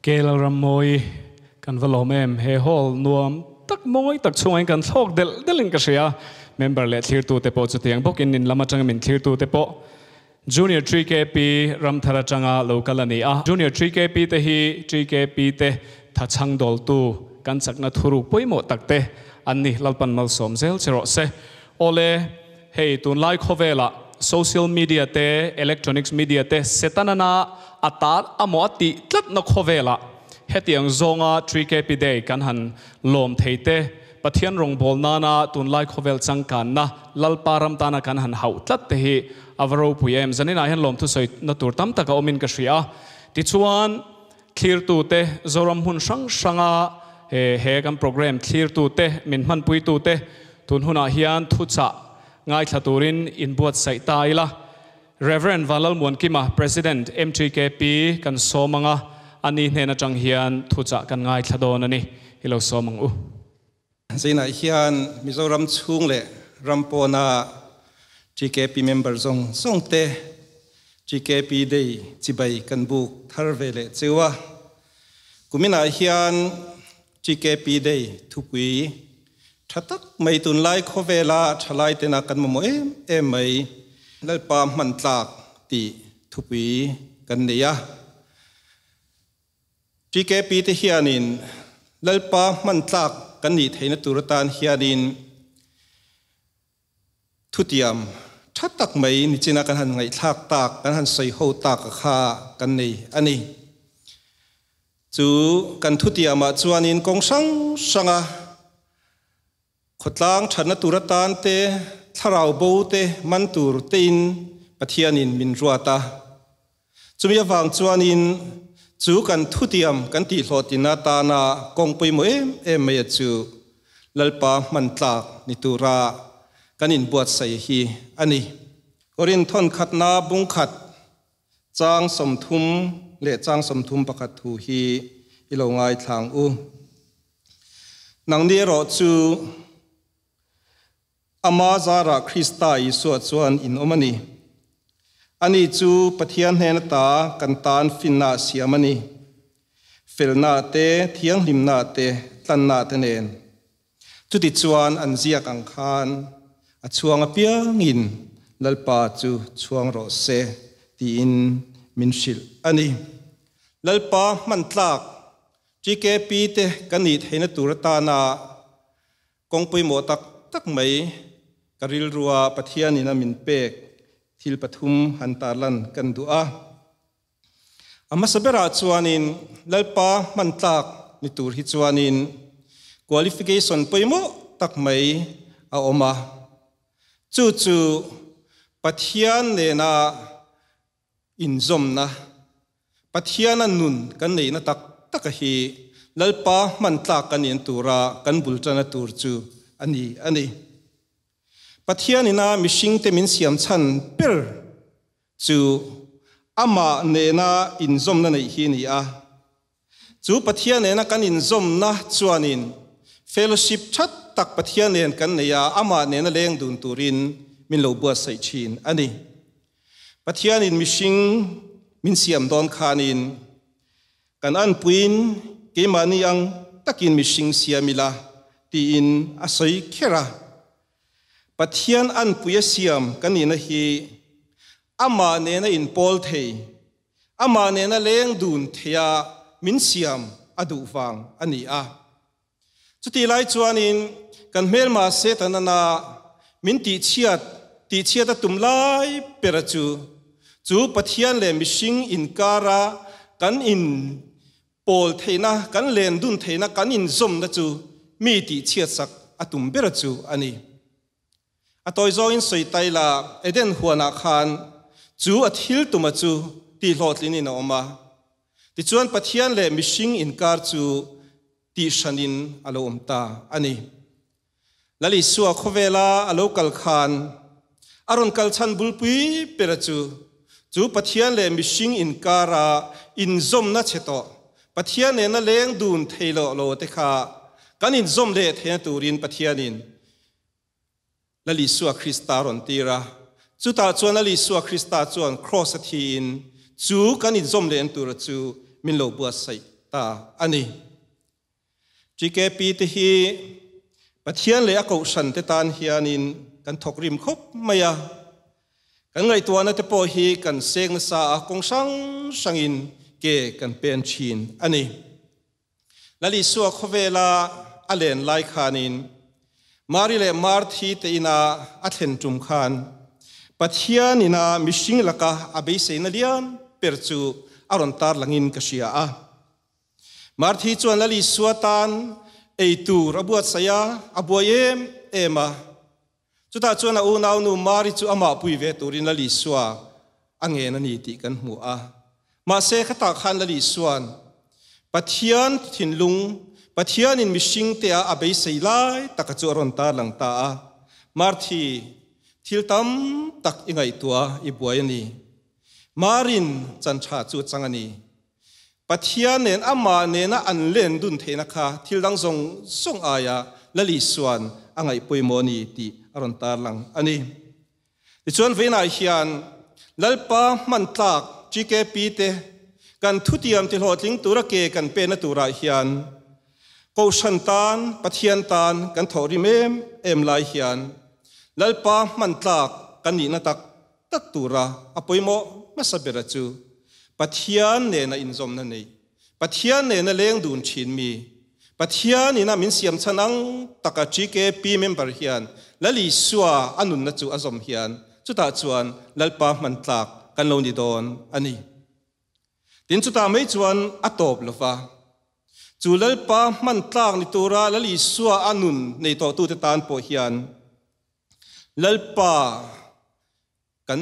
Kel Rammawi kan va lawm em? He hall nuam tak mawi tak chhungah kan thlawk delh delhin ka hria. Member leh thlirtute pawh chutiang bawkin in lam atanga min thlirtute pawh Junior TKP Ramthar atanga lo kal a ni a. Junior TKP te hi TKP te thachhang dawltu kan chakna thuruk pawimawh tak te an ni. Lalpan malsawm zel che rawh se. Awle, hei tunlai khawvelah social media te, electronics media te Setanana a tar amaw a tih tlatna khawvelah hetiang zawnga TKP Day kan han lawm thei te, Pathian rawngbâwl nâna tûnlai khawvêl changkânna Lalpa ram tâna kan han hauh tlat te hi a va ropui em? Zaninah hian lawmthu sawina tûr tam tak a awmin ka hria a. Tichuan, thlirtute, Zoram hmun hrang hranga he kan programme thlirtute, min hmanpuitute tûn hunah hian thuchah ngaithla tûrin inbuatsaih ta ila. Rev. Vanlalmuankima, President, MTKP, kan sawm ang a, ani hnen atang hian thuchah kan ngaithla dawn a ni. I lo sawm ang u. Zeinah hian Mizoram chhung leh ram pawna TKP member zawng zawng te TKP Day chibai kan buk thar ve leh cheu a. Kuminah hian TKP Day thupui Tha tak mai tunlai khawvela thalai tena kan mamawh em em mai Lalpa hman tlak tih thupui kan nei a. TKP te hianin Lalpa hman tlak kan nih theihna tur atan hianin Thutiam tha tak mai nichina kan han ngaihthlak tak, kan han sawi ho tak a kha kan nei a ni. Chu kan thutiamah chuanin kawng hrang hranga khawtlang thatna tur atan te, thlarau bo te man tur tein Pathianin min ruat a. Chumi avang chuanin chu kan thutiam kan tihhlawhtin atana kawng pawimawh em em mai a chu Lalpa hman tlak ni tura kan inbuatsaih hi a ni. Korinth thawnkhatna bungkhat chang 30 leh chang 31 thu hi i lo ngaithlang u. Nangni erawh chu Ama zarah Krista Isua chuan in awm a ni. Ani chu Pathian hnen ata kan tan finna a siam a ni. Felna te, thianghlimna te, tlanna te nen. Chutichuan an ziak ang khan a chhuang apiangin Lalpa chu chhuang rawh se tiin min hrilh a ni. Lalpa hman tlak TKP te kan nih theihna tur atana Kawng pawimawh tak tak mai ka rilrua Pathianin a min pek thil pathum han tarlan kan duh a. A hmasa berah chuanin Lalpa hman tlak ni tur hi chuanin qualification pawimawh tak mai a awm a. Chu chu Pathian nena Inzawmna, Pathiana nun kan neihna tak taka hi Lalpa hman tlak kan in tura kan bul tana tur chu a ni a ni. Pathianina mihringte min siam chhan ber chu amah nena inzawmna neih hi a ni a. Chu Pathian nena kan inzawmna chuanin fellowship tha tak Pathian nen kan nei a, amah nena leng dun turin min lo buatsaih thin a ni. Pathianin mihring min siam dawn khanin kan anpuiin keimahni ang takin mihring siam ila tiin a sawi kher a. Pathian anpui a siam kan nihna hi amah nena inpawl thei Amah nena leng dun theia min siam a duh vang a ni a. Chutih lai chuanin kan hmelma Setanana min tihchhiat tihchhiat a tum lai bera chu, chu Pathian leh mihring inkara kan in pawl theihna, kan len dun theihna, kan inzawmna chu mi tihchhiat sak a tum bera chu a ni. A tawi zawngin sawi tai la, Eden huanah khan chu a thil tuma chu tihhlawhtlin in a awm a. Tichuan Pathian leh mihring inkar chu tihhranin a lo awm ta a ni. Lal Isua khawvela a lo kal khan a rawn kal chhan bulpui bera chu, chu Pathian leh mihring inkara inzawmna chhe tawh, Pathian nena leng dun thei loh lo te kha kan inzawm leh theihna turin Pathianin Lal Isua Krista rawn tir a. Chutah chuan Lal Isua Krista chuan Kraws a thiin chu kan inzawm leh en tura chu min lo buatsaih ta ta a ni. GKP te hi Pathian leh a kohhran te tan hianin kan thawk rim khawp mai a, kan ngaihtuahna te pawh hi kan seng nasa a, kawng hrang hrangin ke kan pen thin a ni. Lal Isua khawvela a len lai khanin Mari leh Marthi te ina a thlen tum khan Pathian ina mihring laka a beiseina lian ber chu a rawn tar langin ka hria a. Marthi chuan Lal Isua tan ei tur a buatsaih a, a buai em em a. Chutah chuan a unaunu Mari chu amah pui ve turin Lal Isua a ngen a ni tih kan hmu a. Mahse khatah khan Lal Isua'n Pathian thinlung, Pathianin mihringtea a beisei lai taka chu a rawn tarlang ta a. Marthi, thil tam tak i ngaihtuah i buai a ni. Marin chan tha chu a chang a ni. Pathian nen amah nena an len dun theihna kha thil dang zawng zawng aia Lal Isua'n a ngaih pawimawh a ni tih a rawn tarlang a ni. Tichuan vawiinah hian Lalpa hman tlak GKP te kan thutiam ti hlawhtling tura ke kan pehna turah hian Kohhran tan, Pathian tan kan thawh rim em em lai hian Lalpa hman tlak kan nihna tak tak tura a pawimawh hmasa bera chu Pathian nena inzawmna nei, Pathian nena leng dun thin mi, Pathian ina min siam chhan ang taka GKP member hian Lal Isua a nunna chu a zawm hian chutah chuan Lalpa hman tlak kan lo ni dawn a ni. Tin chutah mai chuan a tawp lova, chu Lalpa hman tlak ni tura Lal Isua a nun nei tawhtute tan pawh hian Lalpa kan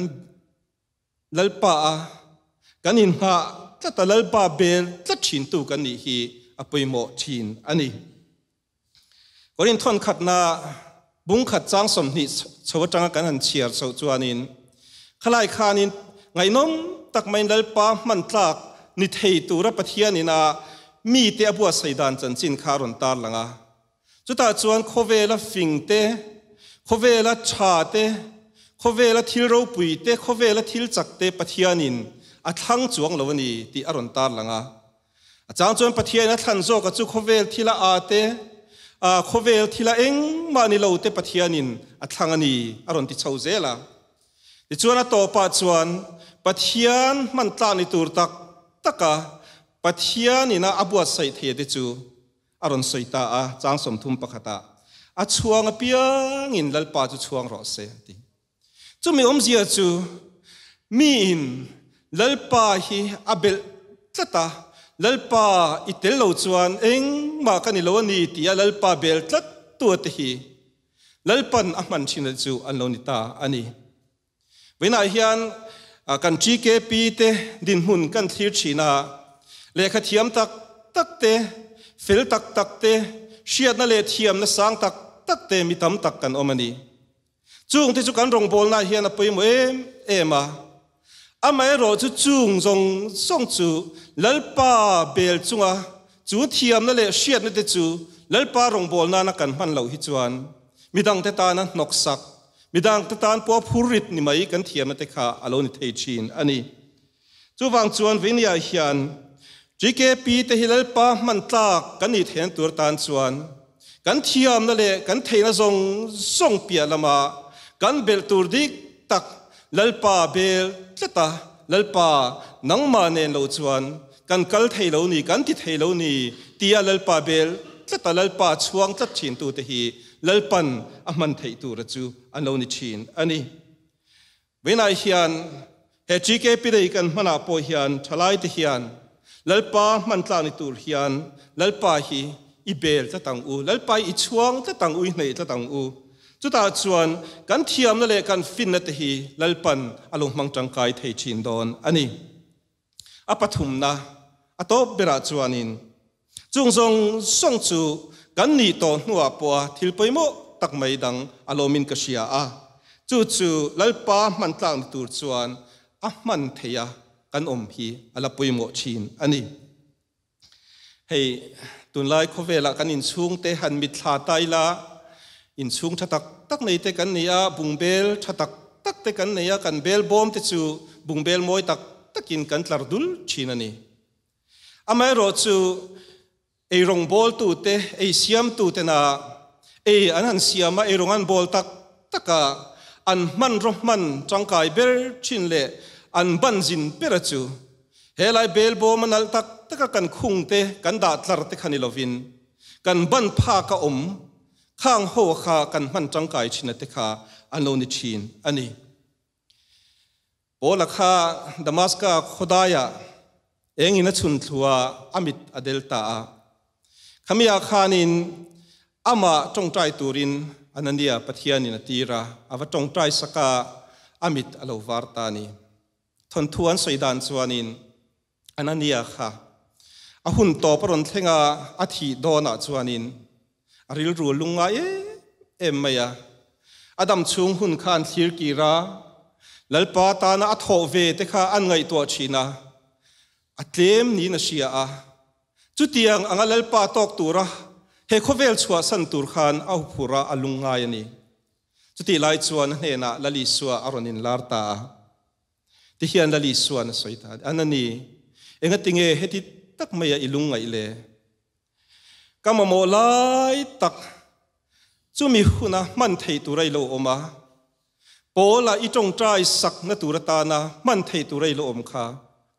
Lalpa a kan inhngah tlat a, Lalpa bel tlat thintu kan nih hi a pawimawh thin a ni. Korin thawn khatna bung khat chang 20 chho atanga kan han chhiar chhoh chuanin khalai khanin ngaihnawm tak maiin Lalpa hman tlak ni thei tura Pathianin a mite a buatsaih dan chanchin kha a rawn tarlang a. Chutah chuan khawvela fing te, khawvela tha te, khawvela thil ropui te, khawvela thil chak te Pathianin a thlang chuang lo a ni tih a rawn tarlang a. A chang chuan Pathianin a thlan zawka chu khawvel thila a te, khawvel thila engmah ni lo te Pathianin a thlang a ni a rawn ti chho zel a. Tichuan a tawpah chuan Pathian hman tlak ni tur tak taka Pathianin a a buatsaih thei te chu A rawn sawi ta a, chang 31 ah, A chhuang apiangin Lalpa chu chhuang rawh se, a ti. Chumi awmzia chu miin Lalpa hi a belh tlat a, Lalpa i tel lo chuan engmah ka ni lo a ni tia Lalpa bel tlat tu te hi Lalpan a hman thin chu an lo ni ta a ni. Vawiinah hian kan GKP te dinhmun kan thlir thin a, lehkha thiam tak tak te, fel tak tak te, hriatna leh thiamna sang tak tak te mi tam tak kan awm a ni. Chung te chu kan rawngbawlnaah hian a pawimawh em em a. Amaherawh chu chung zawng zawng chu Lalpa bel chunga chu thiamna leh hriatna te chu Lalpa rawngbawlna nana kan hman loh hi chuan midangte tana hnawksak, Midangte tan pawh phurrit ni mai kan thiamna te kha a lo ni thei thin a ni. Chuvang chuan Veinia hian GKP te hi Lalpa hman tlak kan nih theihna tur tan chuan kan thiamna leh kan theihna zawng zawng piah lama kan belh tur dik tak Lalpa bel tlat a, Lalpa nangmah nen lo chuan kan kal thei lo ni, kan ti thei lo ni tia Lalpa bel tlat a, Lalpa chhuang tlat thintute hi Lalpan a hman theih tura chu an lo ni thin a ni. Vawiinah hian he GKP Day kan hmanah pawh hian thalaite hian Lalpa hman tlak ni tur hian Lalpa hi i bel tlat ang u, Lalpa hi i chhuang tlat ang u, i hneih tlat ang u. Chutah chuan kan thiamna leh kan finna te hi Lalpan a lo hmang tangkai thei thin dawn a ni. A pathumna, a tawp berah chuanin chung zawng zawng chu kan nih tawh hnuah pawha thil pawimawh tak mai dang a lawmin ka hria a, chu chu Lalpa hman tlak ni tur chuan a hman theih a kan awm hi a la pawimawh thin a ni. Hei, tunlai khawvelah kan inchhungte han mitthla ta ila, inchhung tha tak tak nei te kan nei a, bungbel tha tak tak te kan nei a, kan bel bawm te chu bungbel mawi tak takin kan tlar dul thin a ni. Amaherawhchu, ei rawngbawltute, ei siamtutena ei an han siam a, ei rawng an bawl tak tak a, an hmanraw hman tangkai ber thin leh an ban zin bera chu helai belbawm a nalh tak taka kan khungte kan dah tlar te kha ni lovin kan ban phak a awm khang ho kha kan hman tangkai thin a te kha an lo ni thin a ni. Paula kha Damaska khawdaiah engin a chhun thlua a mit a del ta a. Khami-ah khanin amah tawngtai turin Anania Pathianin a tir a, a va tawngtai sak a, a mit a lo var ta a ni. Thawnthu an sawi dan chuanin Anania kha a hun tawp a rawn thleng a, a thih dawnah chuanin a rilru a lungngai em em mai a. A dam chhung hun kha an thlir kir a, Lalpa tana a thawh ve te kha an ngaihtuah thin a, a tlem niin a hria a. Chutiang anga Lalpa tawk tura he khawvel chhuahsan tur khan a huphurh a, a lungngai a ni. Chutih lai chuan a hnenah Lal Isua a rawn inlar ta a. Tihian Lal Isuan a sawi ta a, Anani, engatinge heti tak maia i lungngaih le? Ka mamawh lai tak chumi huna hman thei tura i lo awm a, Paula i tawngtai sakna tur atana hman thei tura i lo awm kha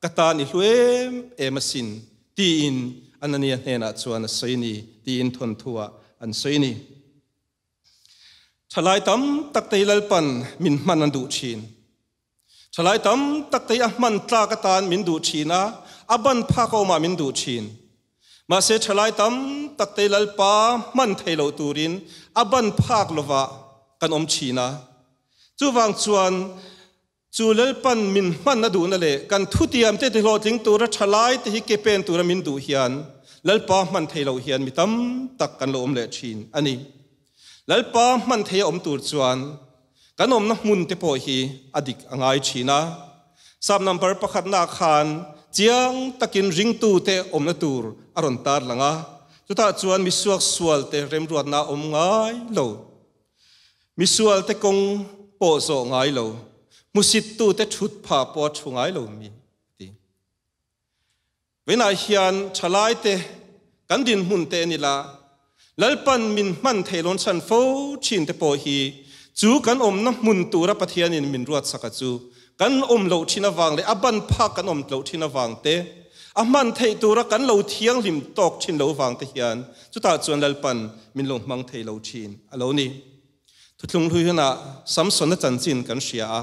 ka tan i hlu em em asin, tiin Anania hnenah chuan a sawi ni, tiin thawnthuah an sawi ni. Thalai tam tak te hi Lalpan min hman an duh thin. Thalai tam tak te hi a hman tlak atan min duh thin a, a ban phak a awmah min duh thin. Mahse thalai tam tak te hi Lalpa hman thei lo turin a ban phak lovah kan awm thin a. Chuvang chuan chu Lalpan min hman a duhna leh kan thutiam te tihlawhtling tura thalai te hi ke pen tura min duh hian Lalpa hman thei loh hian mi tam tak kan lo awm leh thin a ni. Lalpa hman thei a awm tur chuan kan awmna hmun te pawh hi a dik a ngai thin a. Sap number pakhatna khan chiang takin ringtu te awmna tur a rawn tar lang a, chutah chuan misuak sual te remruatna a awm ngai lo. Misual te kawng pawh zawh ngai lo, hmusit tu te thut phah pawh a thu ngai lo mi a ti. Vawiinah hian thalai te kan dinhmun te a ni la, Lalpan min hman thei lawn chhan fo thin te pawh hi chu kan awmna hmun tura Pathianin min ruatsak a chu kan awm loh thin avang leh a ban phak kan awm loh thin avang te, a hman theih tura kan lo thianghlim tawk thin lo vang te hian chutah chuan Lalpan min lo hmang thei lo thin a lo ni. Thuthlung hlui hunah Samsona chanchin kan hria a,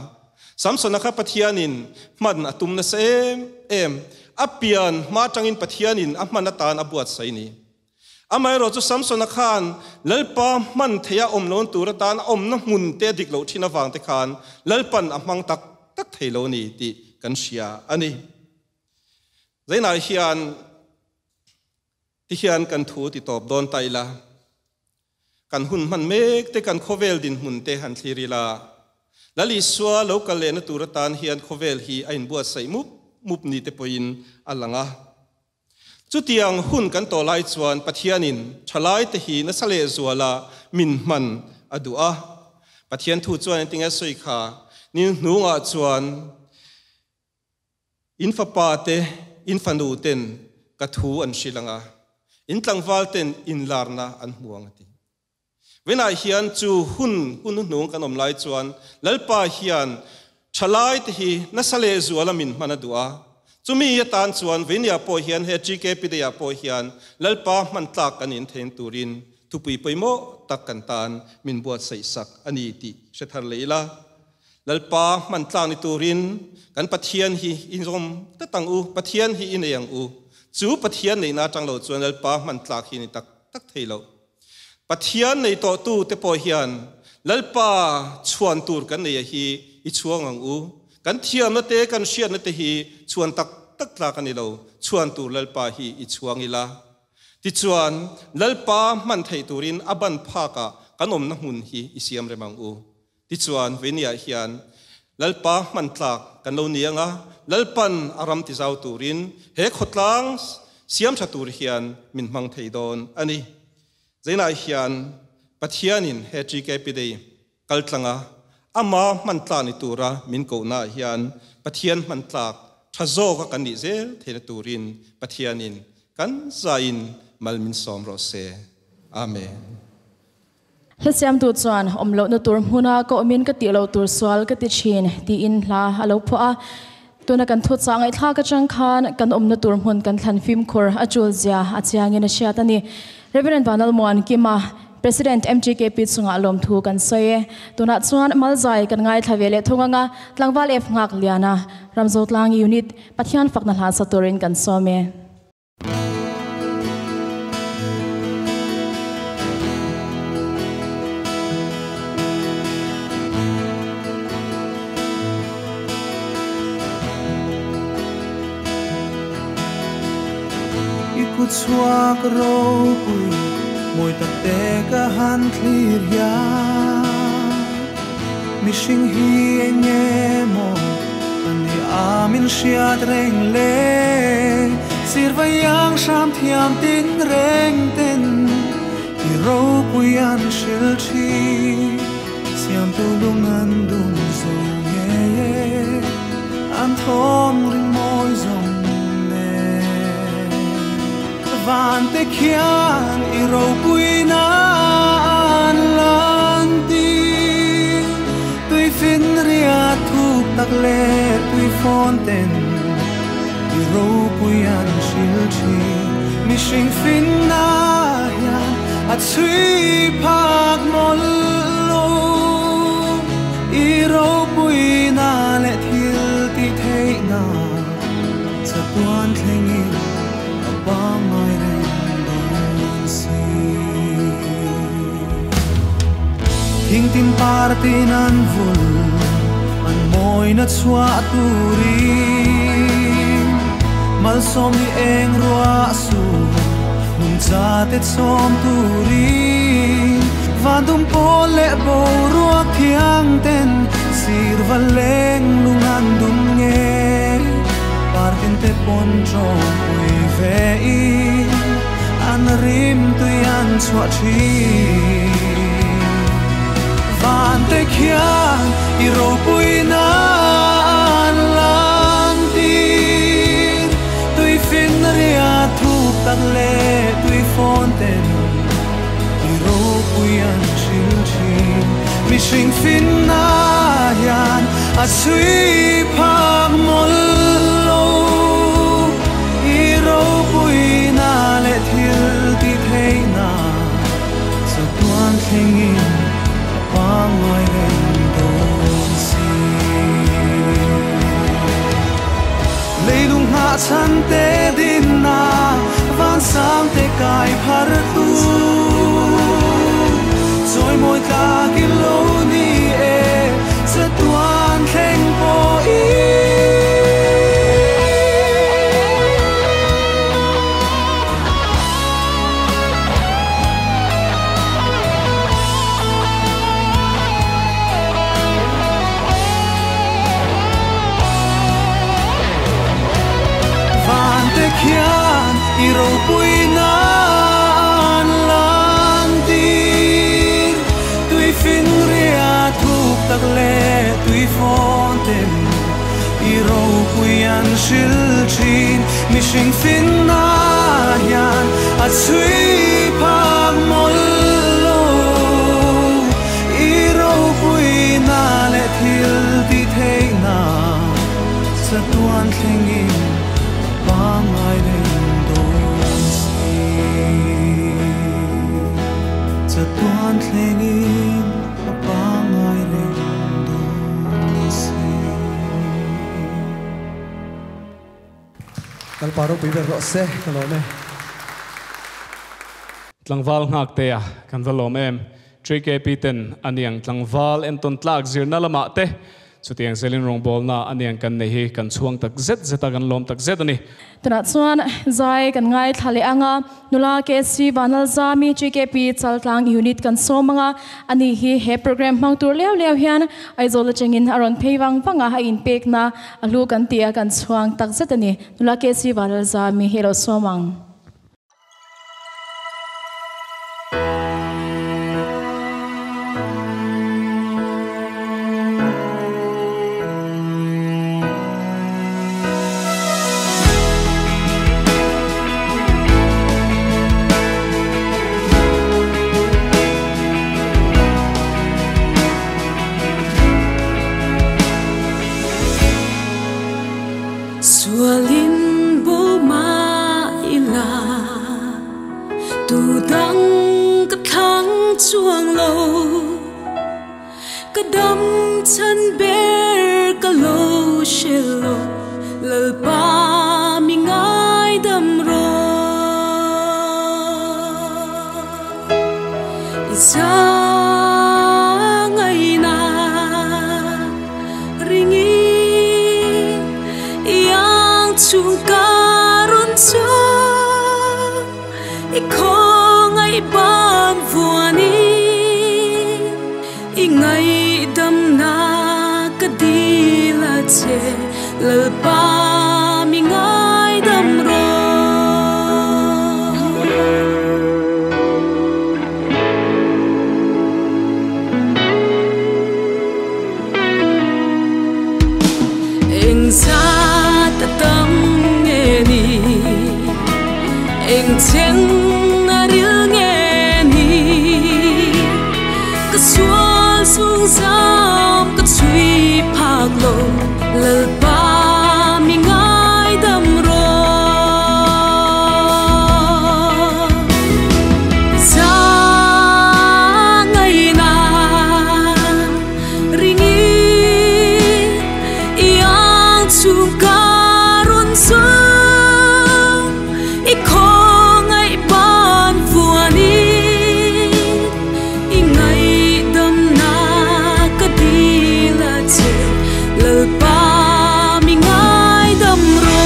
Samsona kha Pathianin hman a tum nasa em em, a pian hma atangin Pathianin a hman atan a buatsaih ni. Amaherawhchu Samsona khan Lalpa hman theia awm lo'n tur atan a awmna hmun te a dik loh thin avang te khan Lalpan a hmang tak tak thei lo a ni tih kan hria a ni. Zainah hian tihian kan thu ti tawp dawn ta ila, kan hun hman mek te kan khawvel dinhmun te han thlir ila, Lal Isua lo kal lehna tur atan hian khawvel hi a inbuatsaih mup mup ni te pawhin a lang a. Chutiang hun kan tawh lai chuan Pathianin thalaite hi nasa lehzuala min hman a duh a. Pathian thu chuan engtinge a sawi kha? Ni hnungah chuan in fapa te, in fanu ten ka thu an hrilh ang a, in tlangval ten inlarna an hmu ang a ti. Vawiinah hian chu hun hun hnuhnung kan awm lai chuan Lalpa hian thalai te hi nasa leh zuala min hman a duh a. Chumi atan chuan Vawiinia pawh hian he GKP Day ah pawh hian Lalpa hman tlak kan inthein turin thupui pawimawh tak kan tan min buatsaih sak a ni tih hre thar leh ila. Lalpa hman tlak ni turin kan Pathian hi i zawm tlat ang u, Pathian hi i nei ang u. Chu Pathian neihna atang lo chuan Lalpa hman tlak hi ni tak tak thei lo. Pathian nei tawhtu te pawh hian Lalpa chhuan tur kan nei a hi i chhuang ang u. Kan thiamna te kan hriatna te hi chhuan tak tak tlak a ni lo, chhuan tur Lalpa hi i chhuang ila. Tichuan, Lalpa hman theih turin a ban phakah kan awmna hmun hi i siam rem ang u. Tichuan, Veinia hian Lalpa hman tlak kan lo ni ang a, Lalpan a ram tizau turin he khawtlang siam tha tur hian min hmang thei dawn a ni. Zeinah hian Pathianin he GKP Day kaltlanga ama hman tlak ni tura min kohnaah hian Pathian hman tlak Tha zawka kan nih zel theihna turin Pathianin kan zain mal min sawm rawh se. Amen. Hla siamtu chuan awm lohna tur hmuna ka awmin ka tih loh tur sual ka ti thin tiin hla a lo phuah a. Tuna kan thu chah ngaihthlak atang khan kan awmna tur hmun kan thlan fimkhur a chul zia a chiangin a hriat a ni. Rev. Vanlalmuan Kima, President MGKP chungah lawmthu kan sawi e. Tunah chuan Malzai kan ngaithla ve leh thung anga Tlangval F Nghak Liana, Ramzotlang Unit, Pathian fakna hla sa turin kan sawm e. I kut chhuak ropui mawi tak te ka han thlir hian mihring hi eng emaw kan ni a min hriat reng le Sirvaiang hram thiam tin reng ten i ropui an hril thin Siamtu lung an dum zo ngei e an thawm ring mawi zawng nen Van te khian i ropui nan lan tir Tui fin riat thuk tak leh tui fawn ten i ropui an hril thin Mihring fin na hian a chhui phak mawlh lo I ropui na leh thil tih theih na chatuan thlengin a pangngai reng dawn si. Thing tin par tin an vul an mawina chhuah turin malsawm ni eng ruah su nung cha te chawm turin van dum pawl leh boruak thiang ten sir va leng lung an dum nge par tin te pawn tawng pui ve in an rim tui an chhuah thin Van te khian i ropui nan lan tir tui fin ria thuk tak leh tui fawn ten i ropui an hril thin Mihring fin na hian a chhui phak mawlh lo i ropui na leh thil tih theih na chatuan thlengin a pangngai reng dawn si. Leilung nghah chhan te din na van sang te kai phar tu chawi mawi tlak i lo ni e chatuan thleng pawh i. Van te khian i ropui nan lan tir tui fin ria thuk tak leh tui fawn ten i ropui an hril thin Mihring fin na hian a chhui phak mawlh lo i ropui na leh thil tih theih na chatuan thlengin a pangngai reng dawn si. Chatuan thlengin a pangngai reng dawn si. Lalpa ropui ber rawh se ka lawm e. Tlangval nghak te a kan va lawm em. TKP ten aniang tlangval entawn tlak zirna lamah te chutiang zelin rawngbawlna aniang kan nei hi kan chhuang tak zet zet a, kan lawm tak zet a ni. Tunah chuan zai kan ngaithla leh ang a, nula KC Vanlalzami TKP Chaltlang Unit kan sawm ang a, ani hi he program hmang tur liau liau hian Aizawl atangin a rawn phei vang vang a, a inpekna a hlu kan tih a kan chhuang tak zet a ni. Nula KC Vanlalzami hi a lo sawm ang. Sualin bo ma ila tu dang ka thang chuang lo ka dam chan ber ka lo shelo lalpa mi ngai dam ro isa ngai na ringi yang chung karon chuang i khong ai ban vuani i ngai dam na ka dila che lalpa mi ngai dam ro eng za ta tam nge ni eng chen na ril nge ni ka sual sung zam ka chui phak lo lalpa mi ngai dam ro za ngai na ringi yang chung karon sung i khong ai ban vuani i ngai dam na ka dila che lalpa mi ngai dam ro.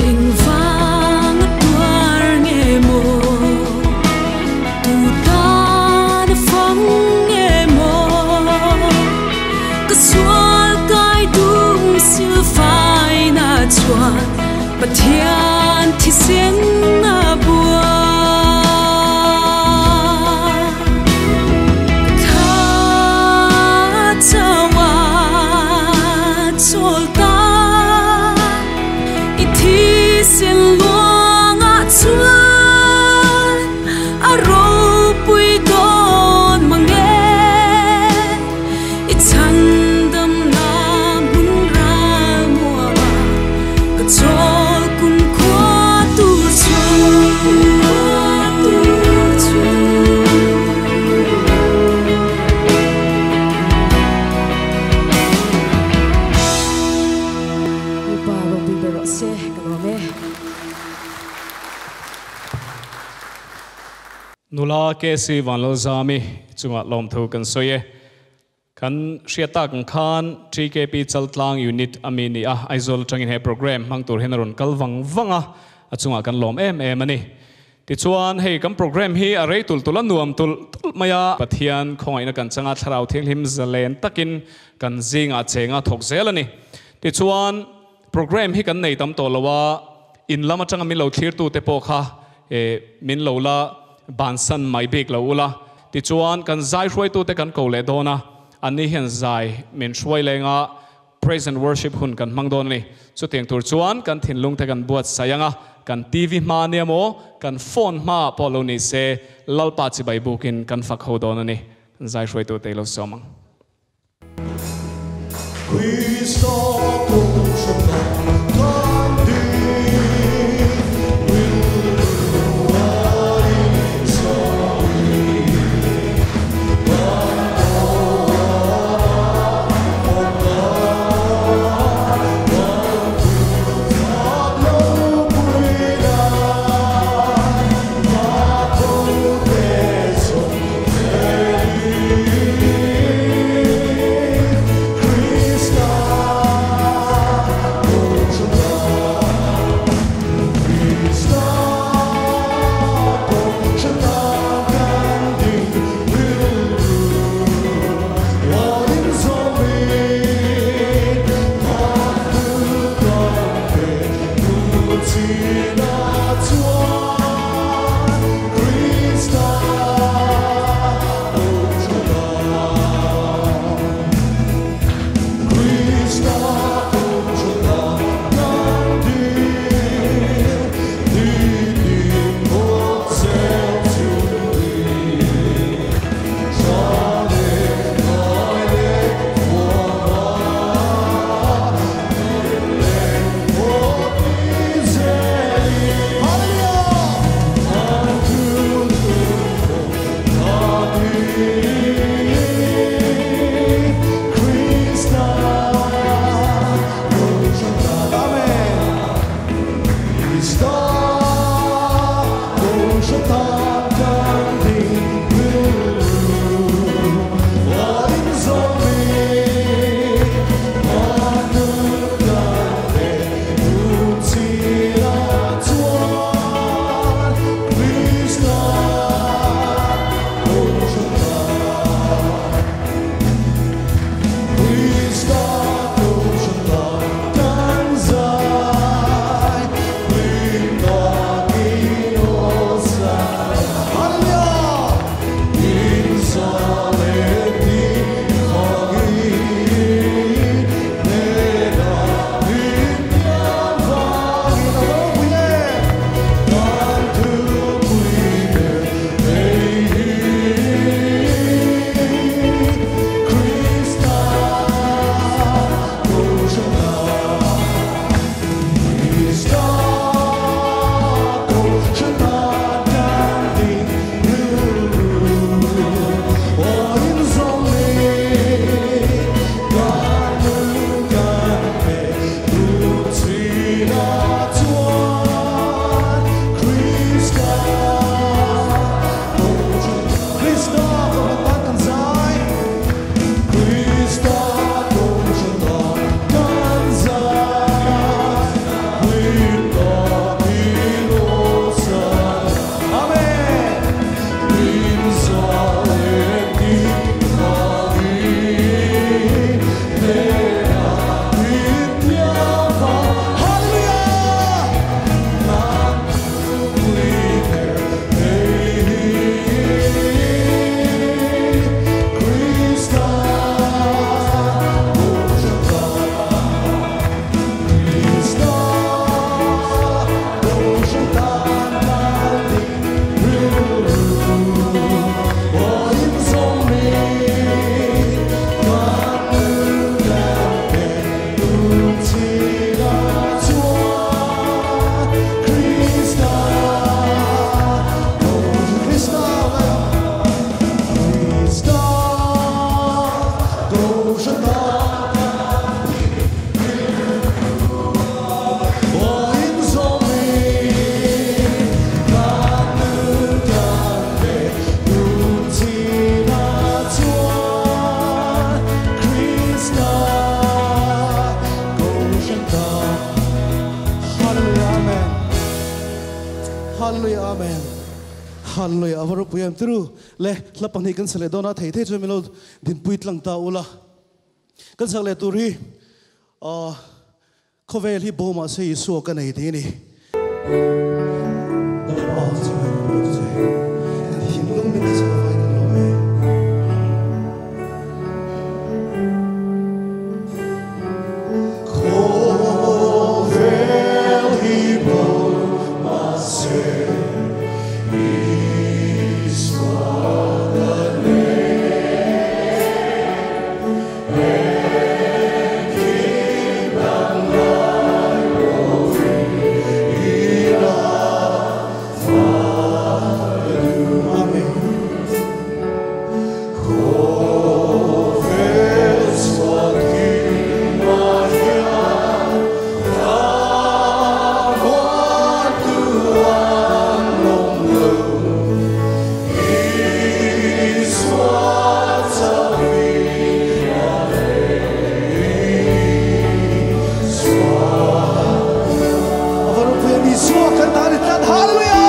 Eng vang tuar nge mo tu ta na phong nge mo ka sual kai dum sil phai na chuan Pathian thi sen na bua tha chawa chol ta i thi sen luang a chuan a ro pui don mange i chan dam na mun ra mua ka chol kum khua tur chu tur chu. Lalpa ro pi ber ro se ka lo me. Nula ke si van lo zami chunga lom thu kan soye kan hriata kan khan TKP Chaltlang unit amini a Aizol tangin he program mang tur henarun kalwang wanga achunga kan lom em em ani ti chuan hei kan program hi a rei tul tulan nuam tul tul maya Pathian khongai na kan changa thlarau thianghlim zalen takin kan zinga chenga thok zel ani ti chuan program hi kan nei tam to lowa in lama changa min lo thlir tu te pawh kha e min lo la bansan mai bik lo ula ti chuan kan zai hruai tu te kan ko le dona ani hian zai min hruai lenga praise and worship hun kan mang don ni chu tiang tur chuan kan thinlung te kan buat sayanga kan TV ma ne mo kan phone ma polo ni se lalpa chi bai bukin kan fak ho don ani kan zai hruai tu te lo somang. Cristo tu Christ. Hallelujah a va ropui em tiru le hla pahnih kan sa leh dawn a thei thei chuan milo dinpui tlang ta ula kan sak leh tur hi ah khawvel hi bo mahse Isua ka nei tih a ni. Lalpa chibai kan bawk che kan thinlung min ti chhuah vai kan lawm e. Khawvel hi bo mahse Isua ka nei. Engkim dang lai pawhin ina Amen. Khawvel chhuakin mahia thlamuan tu an awm lo. Isua chauhin a nei. Isua. A va ropui em Isua kan tan i tlat. Hallelujah!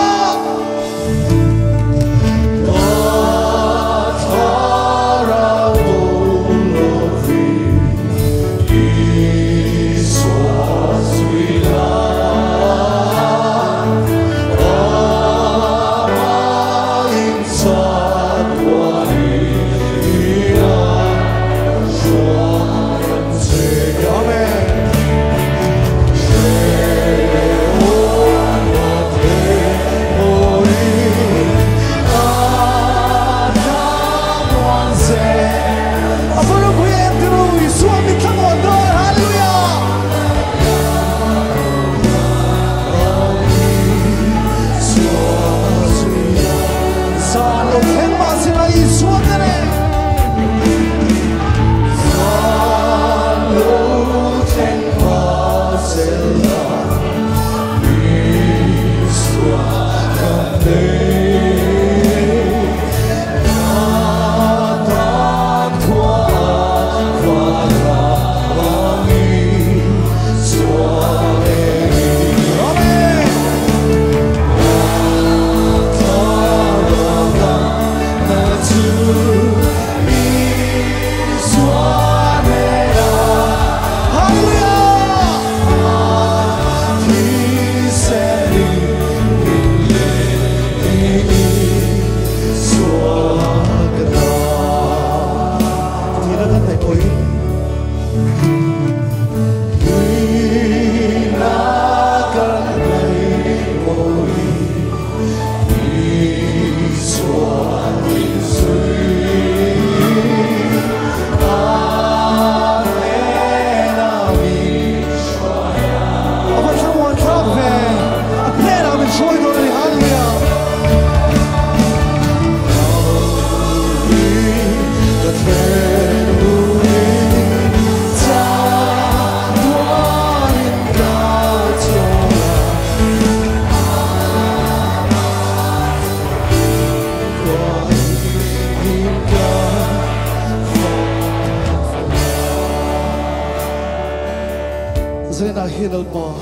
Zainah hian Lalpa,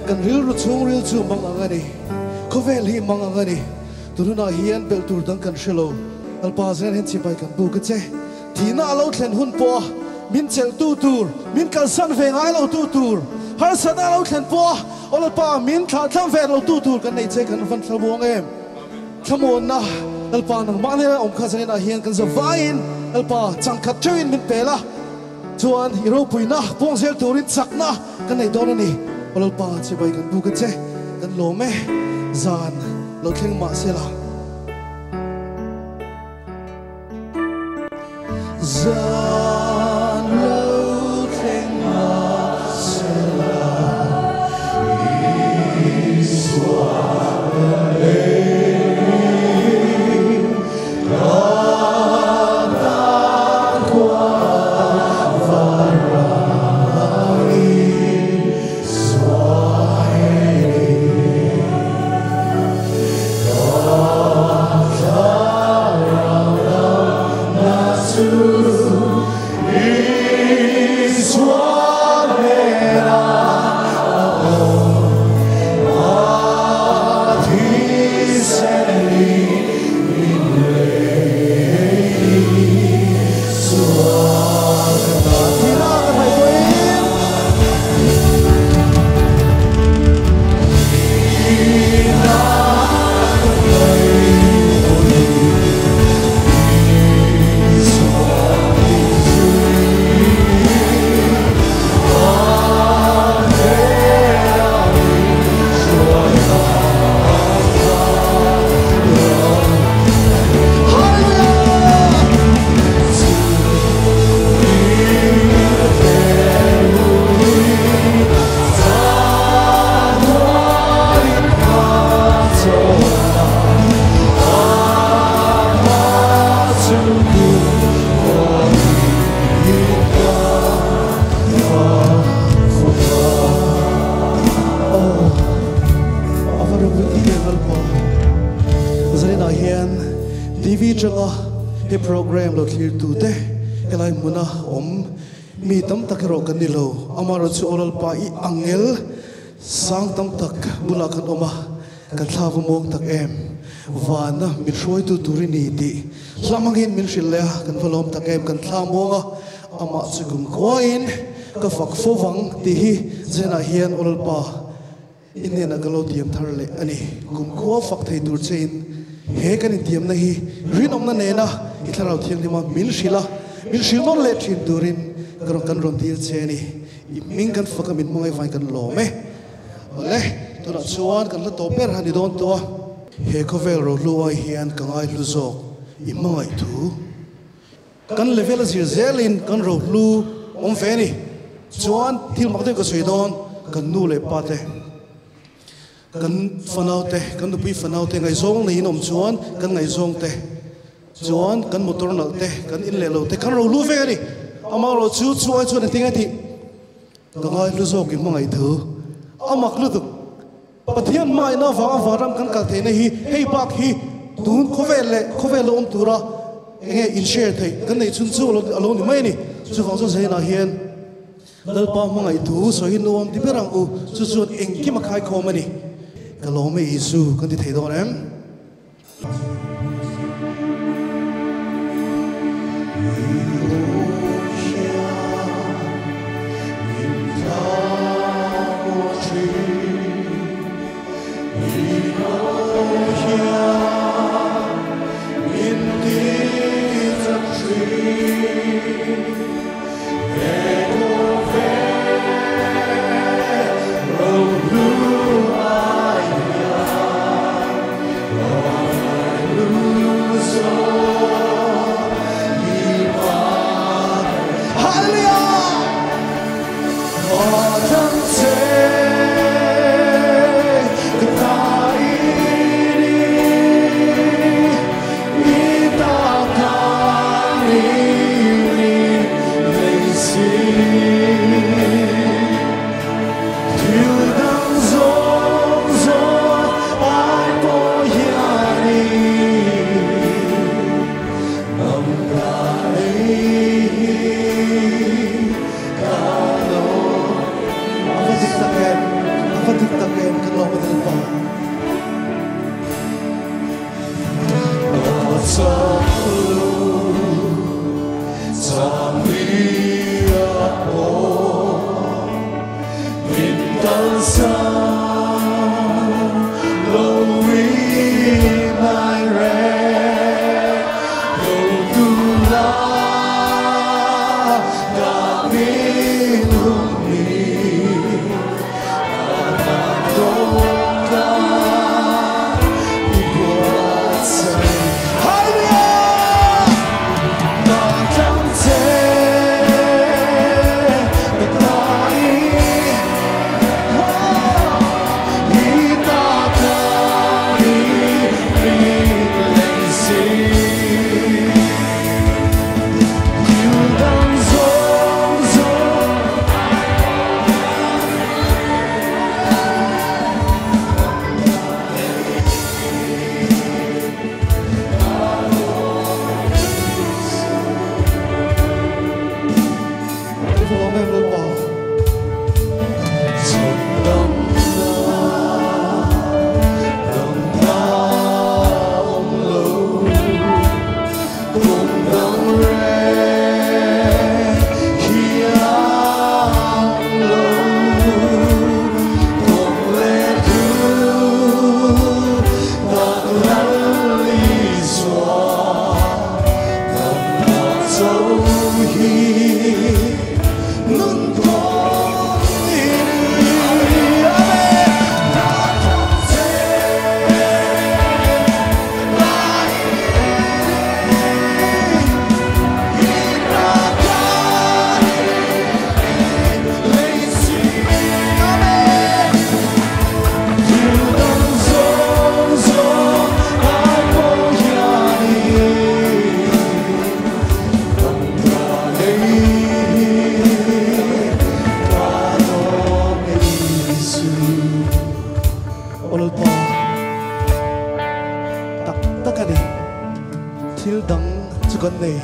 kan rilru chhungril chu mang ang a ni, khawvel hi mang ang a ni. Tunhunah hian belh tur dang kan hre lo. Lalpa, Zainah hian chibai kan buk a che. Thihna a lo thlen hun pawh a min chelhtu tur, min kalsan ve ngai lotu tur, harsatna a lo thlen pawh a aw Lalpa, min thlahthlam ve lotu tur kan nei che kan van thlamuang em. Thlamuanna Lalpa nangmah nena awm kha Zainah hian kan zavaiin Lalpa changkhat theuhin min pel a. Chuan i ropuina pawng zel turin chakna kan nei dawn a ni. Aw Lalpa, chibai kan buk a che, kan lawm e, zan lo thleng mah se la. Zan lo thleng mah se la, Isua kan nei. TV changa he program lo thlir tu te helai hmuna awm mi tam tak erawh kan ni lo. Amaherawh chu aw Lalpa i angel sang tam tak bulah kan awm a, kan thla va muang tak em. Vana min hruaitu tur i ni tih hlam angin min hrilh leh a, kan va lawm tak em. Kan thla muang a, amah chu kum khuain ka fak fo vang tih hi Zenah hian aw Lalpa I hnenah ka lo tiam thar leh a ni. Kumkhua fak thei tur chein he kan intiamna hi rinawmna nena i Thlarau Thianghlima min hrilh a, min hrilh nawn leh thin turin ka rawn kan rawn dil che a ni. I hming kan fak a min hmangaih vain kan lawm e. Awle, tunah chuan kan hla tawp ber a ni dawn tawh a. He khawvel rohlu ai hian ka ngaihlu zawk i hmangaih thu. Kan level a zir zelin kan rohlu awm ve a ni. Chuan thil mak deuh ka sawi dawn, kan nu leh pa te, kan fanau te, kan nupui fanau te ngaihzawng neiin awm chuan kan ngaihzawng te, chuan kan motor nalh te, kan in leh lo te kan rohlu vek a ni. Amaherawh chu chu ai chuan engtin nge tih ka ngaihlu zawk i hmangaih thu a mak lutuk. Pathian hmangaihna avanga vanram kan kal theihna hi hei bak hi tun khawvel leh khawvel lo awm tura enge in share theih kan neih chhun chu a lo ni mai a ni. Chuvang chuan Zainah hian Lalpa hmangaih thu sawi hi nuam ti ber ang u, chu chuan engkim a khaikhawm a ni. Ka lawm e Isu kan ti thei dawn em? Thil dang chu kan nei.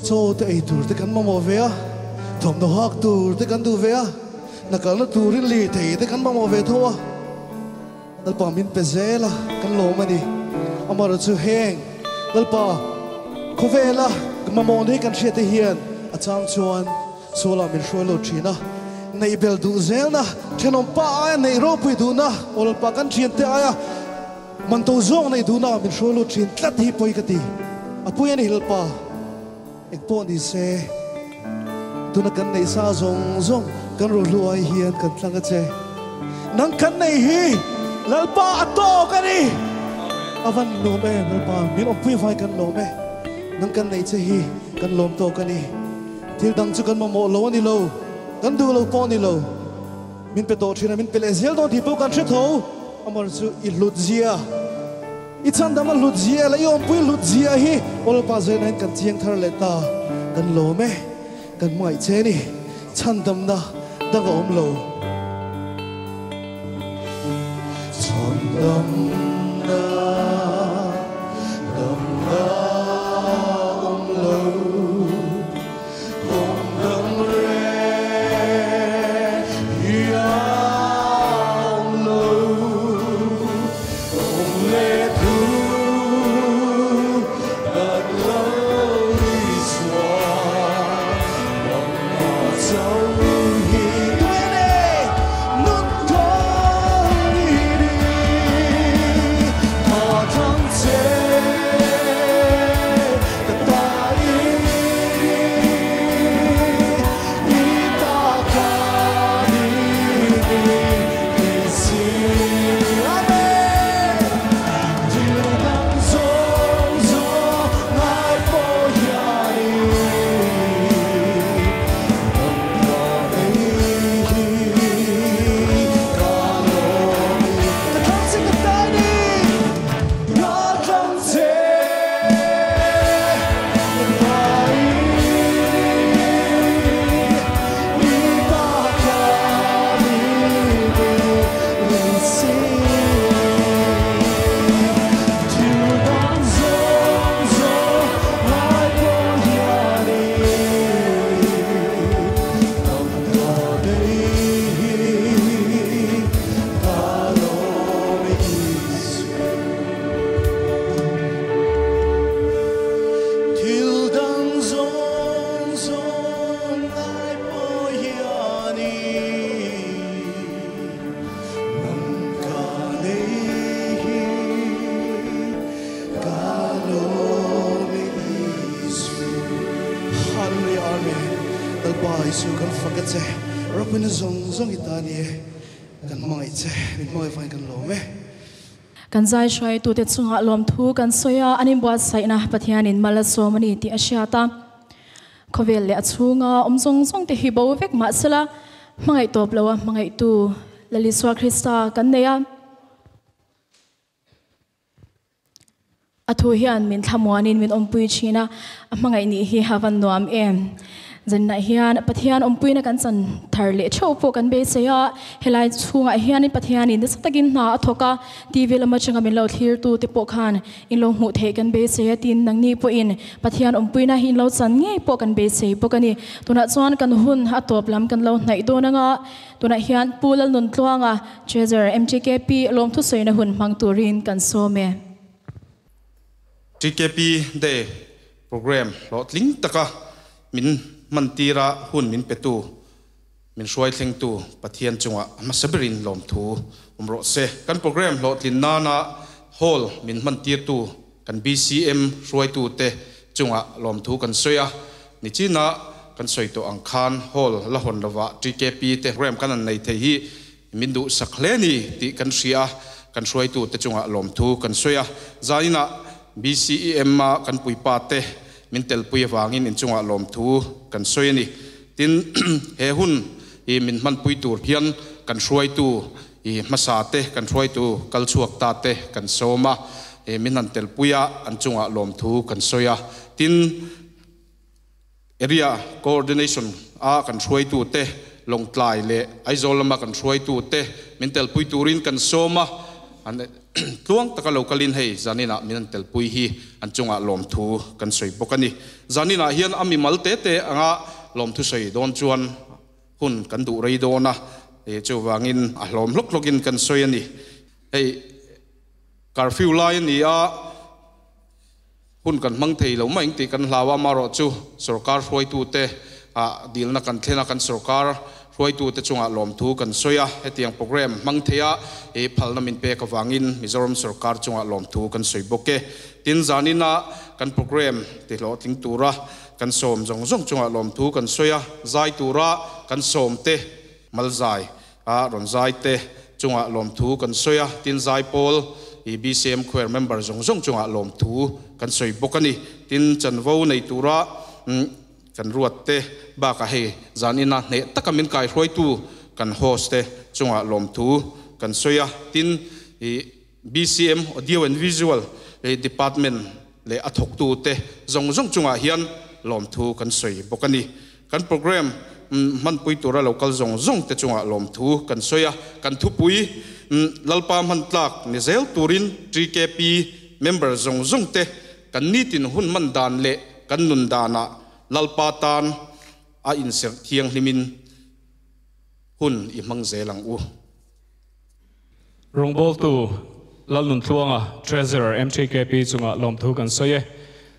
Chaw te ei tur te kan mamawh ve a, thawmhnaw hak tur te kan duh ve a, hna kalna turin lirthei te kan mamawh ve tho a. Lalpa min pe zel a, kan lawm a ni. Amaherawhchu chu heng Lalpa khawvela mamawhna hi kan hriat te hian a chang chuan sualah min hruai lo thin a. Neih bel duh zelna, thenawm pa aia neih ropui duhna, aw Lalpa kan thiante aia man to zawng neih duhna min hruai lo thin tlat hi pawi ka ti. A pui a ni Lalpa, engpawh ni se tuna kan neih sa zawng zawng kan ruhlu ai hian kan tlang a che. Nang kan nei hi Lalpa a tawk a ni. A van lawm em Lalpa, min awmpui vai kan lawm e. Nang kan neih che hi kan lawm tawk a ni. Thil dang chu kan mamawh lo a ni lo, kan duh lo pawh a ni lo. Min pe tawh thin a, min pe leh zel dawn tih pawh kan hre tho. Amar chu i hlut zia, i chhandam a hlut zia leh i awmpui hlut zia hi Lalpa zainain kan chiang thar leh ta. Kan lawm e, kan hmangaih che ni, chhandamna dang a awm lo. Chhandamna dang a awm lo. Kawng dang reng hi a awm lo. Awm leh thu kan lo Isua nangmah chauh hi tuin e nun kawng i ni tha thang che ka ta i ni i ta ka ni ni i si. Amen. Thil dang zawng zawng ngai pawh hianin nang ka nei hi ka lawm i ka thlang che ka ta ni ka thlang che ka ta i ni i ta ka ni ni i si. Thil dang zawng zawng ngai pawh hianin nang ka nei hi ka lawm i Isu. Thil dang zawng zawng ngai pawh hianin nang ka nei hi ka lawm i Isu. Hallelujah Amen. Lalpa Isu kan fak a che, ropuina zawng zawng i ta ni e, kan hmangaih che, min hmangaih vangin kan lawm e. Kan zai hruaitute chungah lawmthu kan sawi a, an inbuatsaihna Pathianin mal a sawm a ni tih a hriat a. Khawvel leh a chhunga awm zawng zawng te hi bo vek mah sela, hmangaih tawp loa hmangaihtu Lal Isua Krista kan nei a. A thu hian min thlamuanin min awmpui thin a, a hmangaih nih hi a van nuam em. Zannah hian Pathian awmpuina kan chan thar leh theuh pawh kan beisei a, helai chhungah hianin Pathianin nasa takin hna a thawk a, TV lam atanga min lo thlirtu te pawh khan in lo hmuh theih kan beisei a, tin nangni pawhin Pathian awmpuina hi in lo chan ngei pawh kan beisei bawk a ni. Tunah chuan kan hun a tawp lam kan lo hnaih dawn anga, tunah hian Pu Lalnuntluanga, Treasurer MTKP lawmthu sawina hun hmang turin kan sawm e. TKP Day Programme hlawhtling taka min hmantira hun min petu, min hruaithlengtu Pathian chungah a hmasa berin lawmthu awm rawh se. Kan programme hlawhtlin nana hall min hmantirtu kan BCM hruaitute chungah lawmthu kan sawi a. Nichina kan sawi tawh ang khan hall la hawn lovah TKP te programme kan han nei thei hi Min duhsak hle ni tih kan hria a, kan hruaitute chungah lawmthu kan sawi a. Zaninah BCEM a kan puipa te min telpui avangin inchungah lawmthu kan sawi a ni. Tin, he hun hi min hmanpui tur hian kan hruaitu i hmasa te, kan hruaitu kal chhuak ta te kan sawm a, min han telpui a, an chungah lawmthu kan sawi a. Tin, Area Coordination a kan hruaitute, Lawngtlai leh Aizawl lama kan hruaitute min telpui turin kan sawm a, an Tluang taka lo kalin hei zaninah min an telpui hi an chungah lawmthu kan sawi bawk a ni. Zaninah hian a mimal te te anga lawmthu sawi dawn chuan hun kan duh rei dawn a, chuvangin a hlawm hlawk hlawkin kan sawi a ni. Hei curfew lai a ni a, hun kan hmang thei lo mai ang tih kan hlau a, amaherawh chu sorkar hruaitute ah dilna kan thlen a, kan sorkar hruaitute chungah lawmthu kan sawi a, hetiang program hmang thei a i phalna min pek avangin Mizoram sorkar chungah lawmthu kan sawi bawk e. Tin, zanina kan program tihlawhtling tura kan sawm zawng zawng chungah lawmthu kan sawi a, zai tura kan sawmte malzai a rawn zai te chungah lawmthu kan sawi a, tin zai pawl i BCM Choir member zawng zawng chungah lawmthu kan sawi bawk a ni. Tin, chanvo nei tura kan ruat te bakah hei zan ina hneh taka min kaihruaitu kan host te chungah lawmthu kan sawi a, tin i BCM Audio and Visual Department leh a thawktu te zawng zawng chungah hian lawmthu kan sawi bawk a ni. Kan program hmanpui tura lo kal zawng zawng te chungah lawmthu kan sawi a, kan thupui Lalpa hman tlak ni zel turin TKP member zawng zawng te kan nitin hun hman dan leh kan nun danah Lalpa tan a inserh thianghlimin hun i hmang zel ang u. Rawngbawltu Lalnuntluanga, Treasurer, MTKP chungah lawmthu kan sawi e.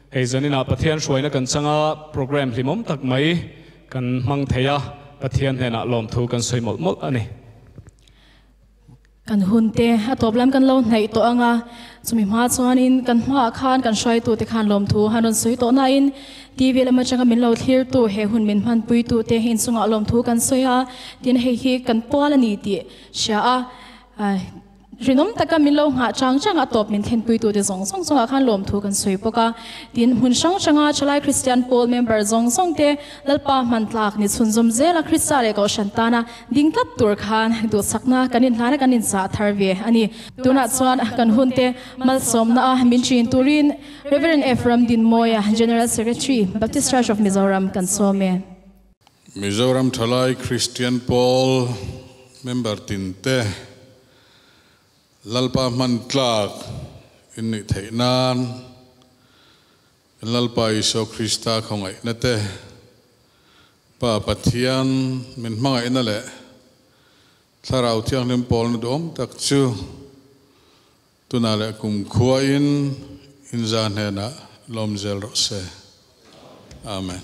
Hei zaninah Pathian hruaina kan chang a, program hlimawm tak mai kan hmang thei a, Pathian hnenah lawmthu kan sawi mawlh mawlh a ni. Kan hun te a tawp lam kan lo hnaih tawh ang a, chumi hma chuanin kan hmaah khan kan hruaitute khan lawmthu han rawn sawi tawh nain TV lam atanga min lo thlirtu he hun min hmanpuitute inchungah lawmthu kan sawi a, tin hei hi kan pual a ni tih Hria a, rinawm taka min lo nghah chang chang a tawp min thlenpuitute zawng zawng chungah khan lawmthu kan sawi bawk a. Tin, hmun hrang hranga Thalai Kristian Pawl member zawng zawng te Lalpa hman tlak ni chhunzawm zela Krista leh Kohhran tana ding tlat tur khan duhsakna kan inhlana kan inchah thar ve a ni. Tunah chuan kan hunte malsawmna a min ṭin turin Rev. Ephraim Dinmawia, General Secretary, Baptist Church of Mizoram kan sawm e. Mizoram Thalai Kristian Pawl member tin te Lalpa hman tlak in nih theih nan kan Lalpa Isua Krista khawngaihna te, Pa Pathian min hmangaihna leh Thlarau Thianghlim pawlna duhawm tak chu tunah leh kumkhua in inza hnenah lawm zel rawh se. Amen.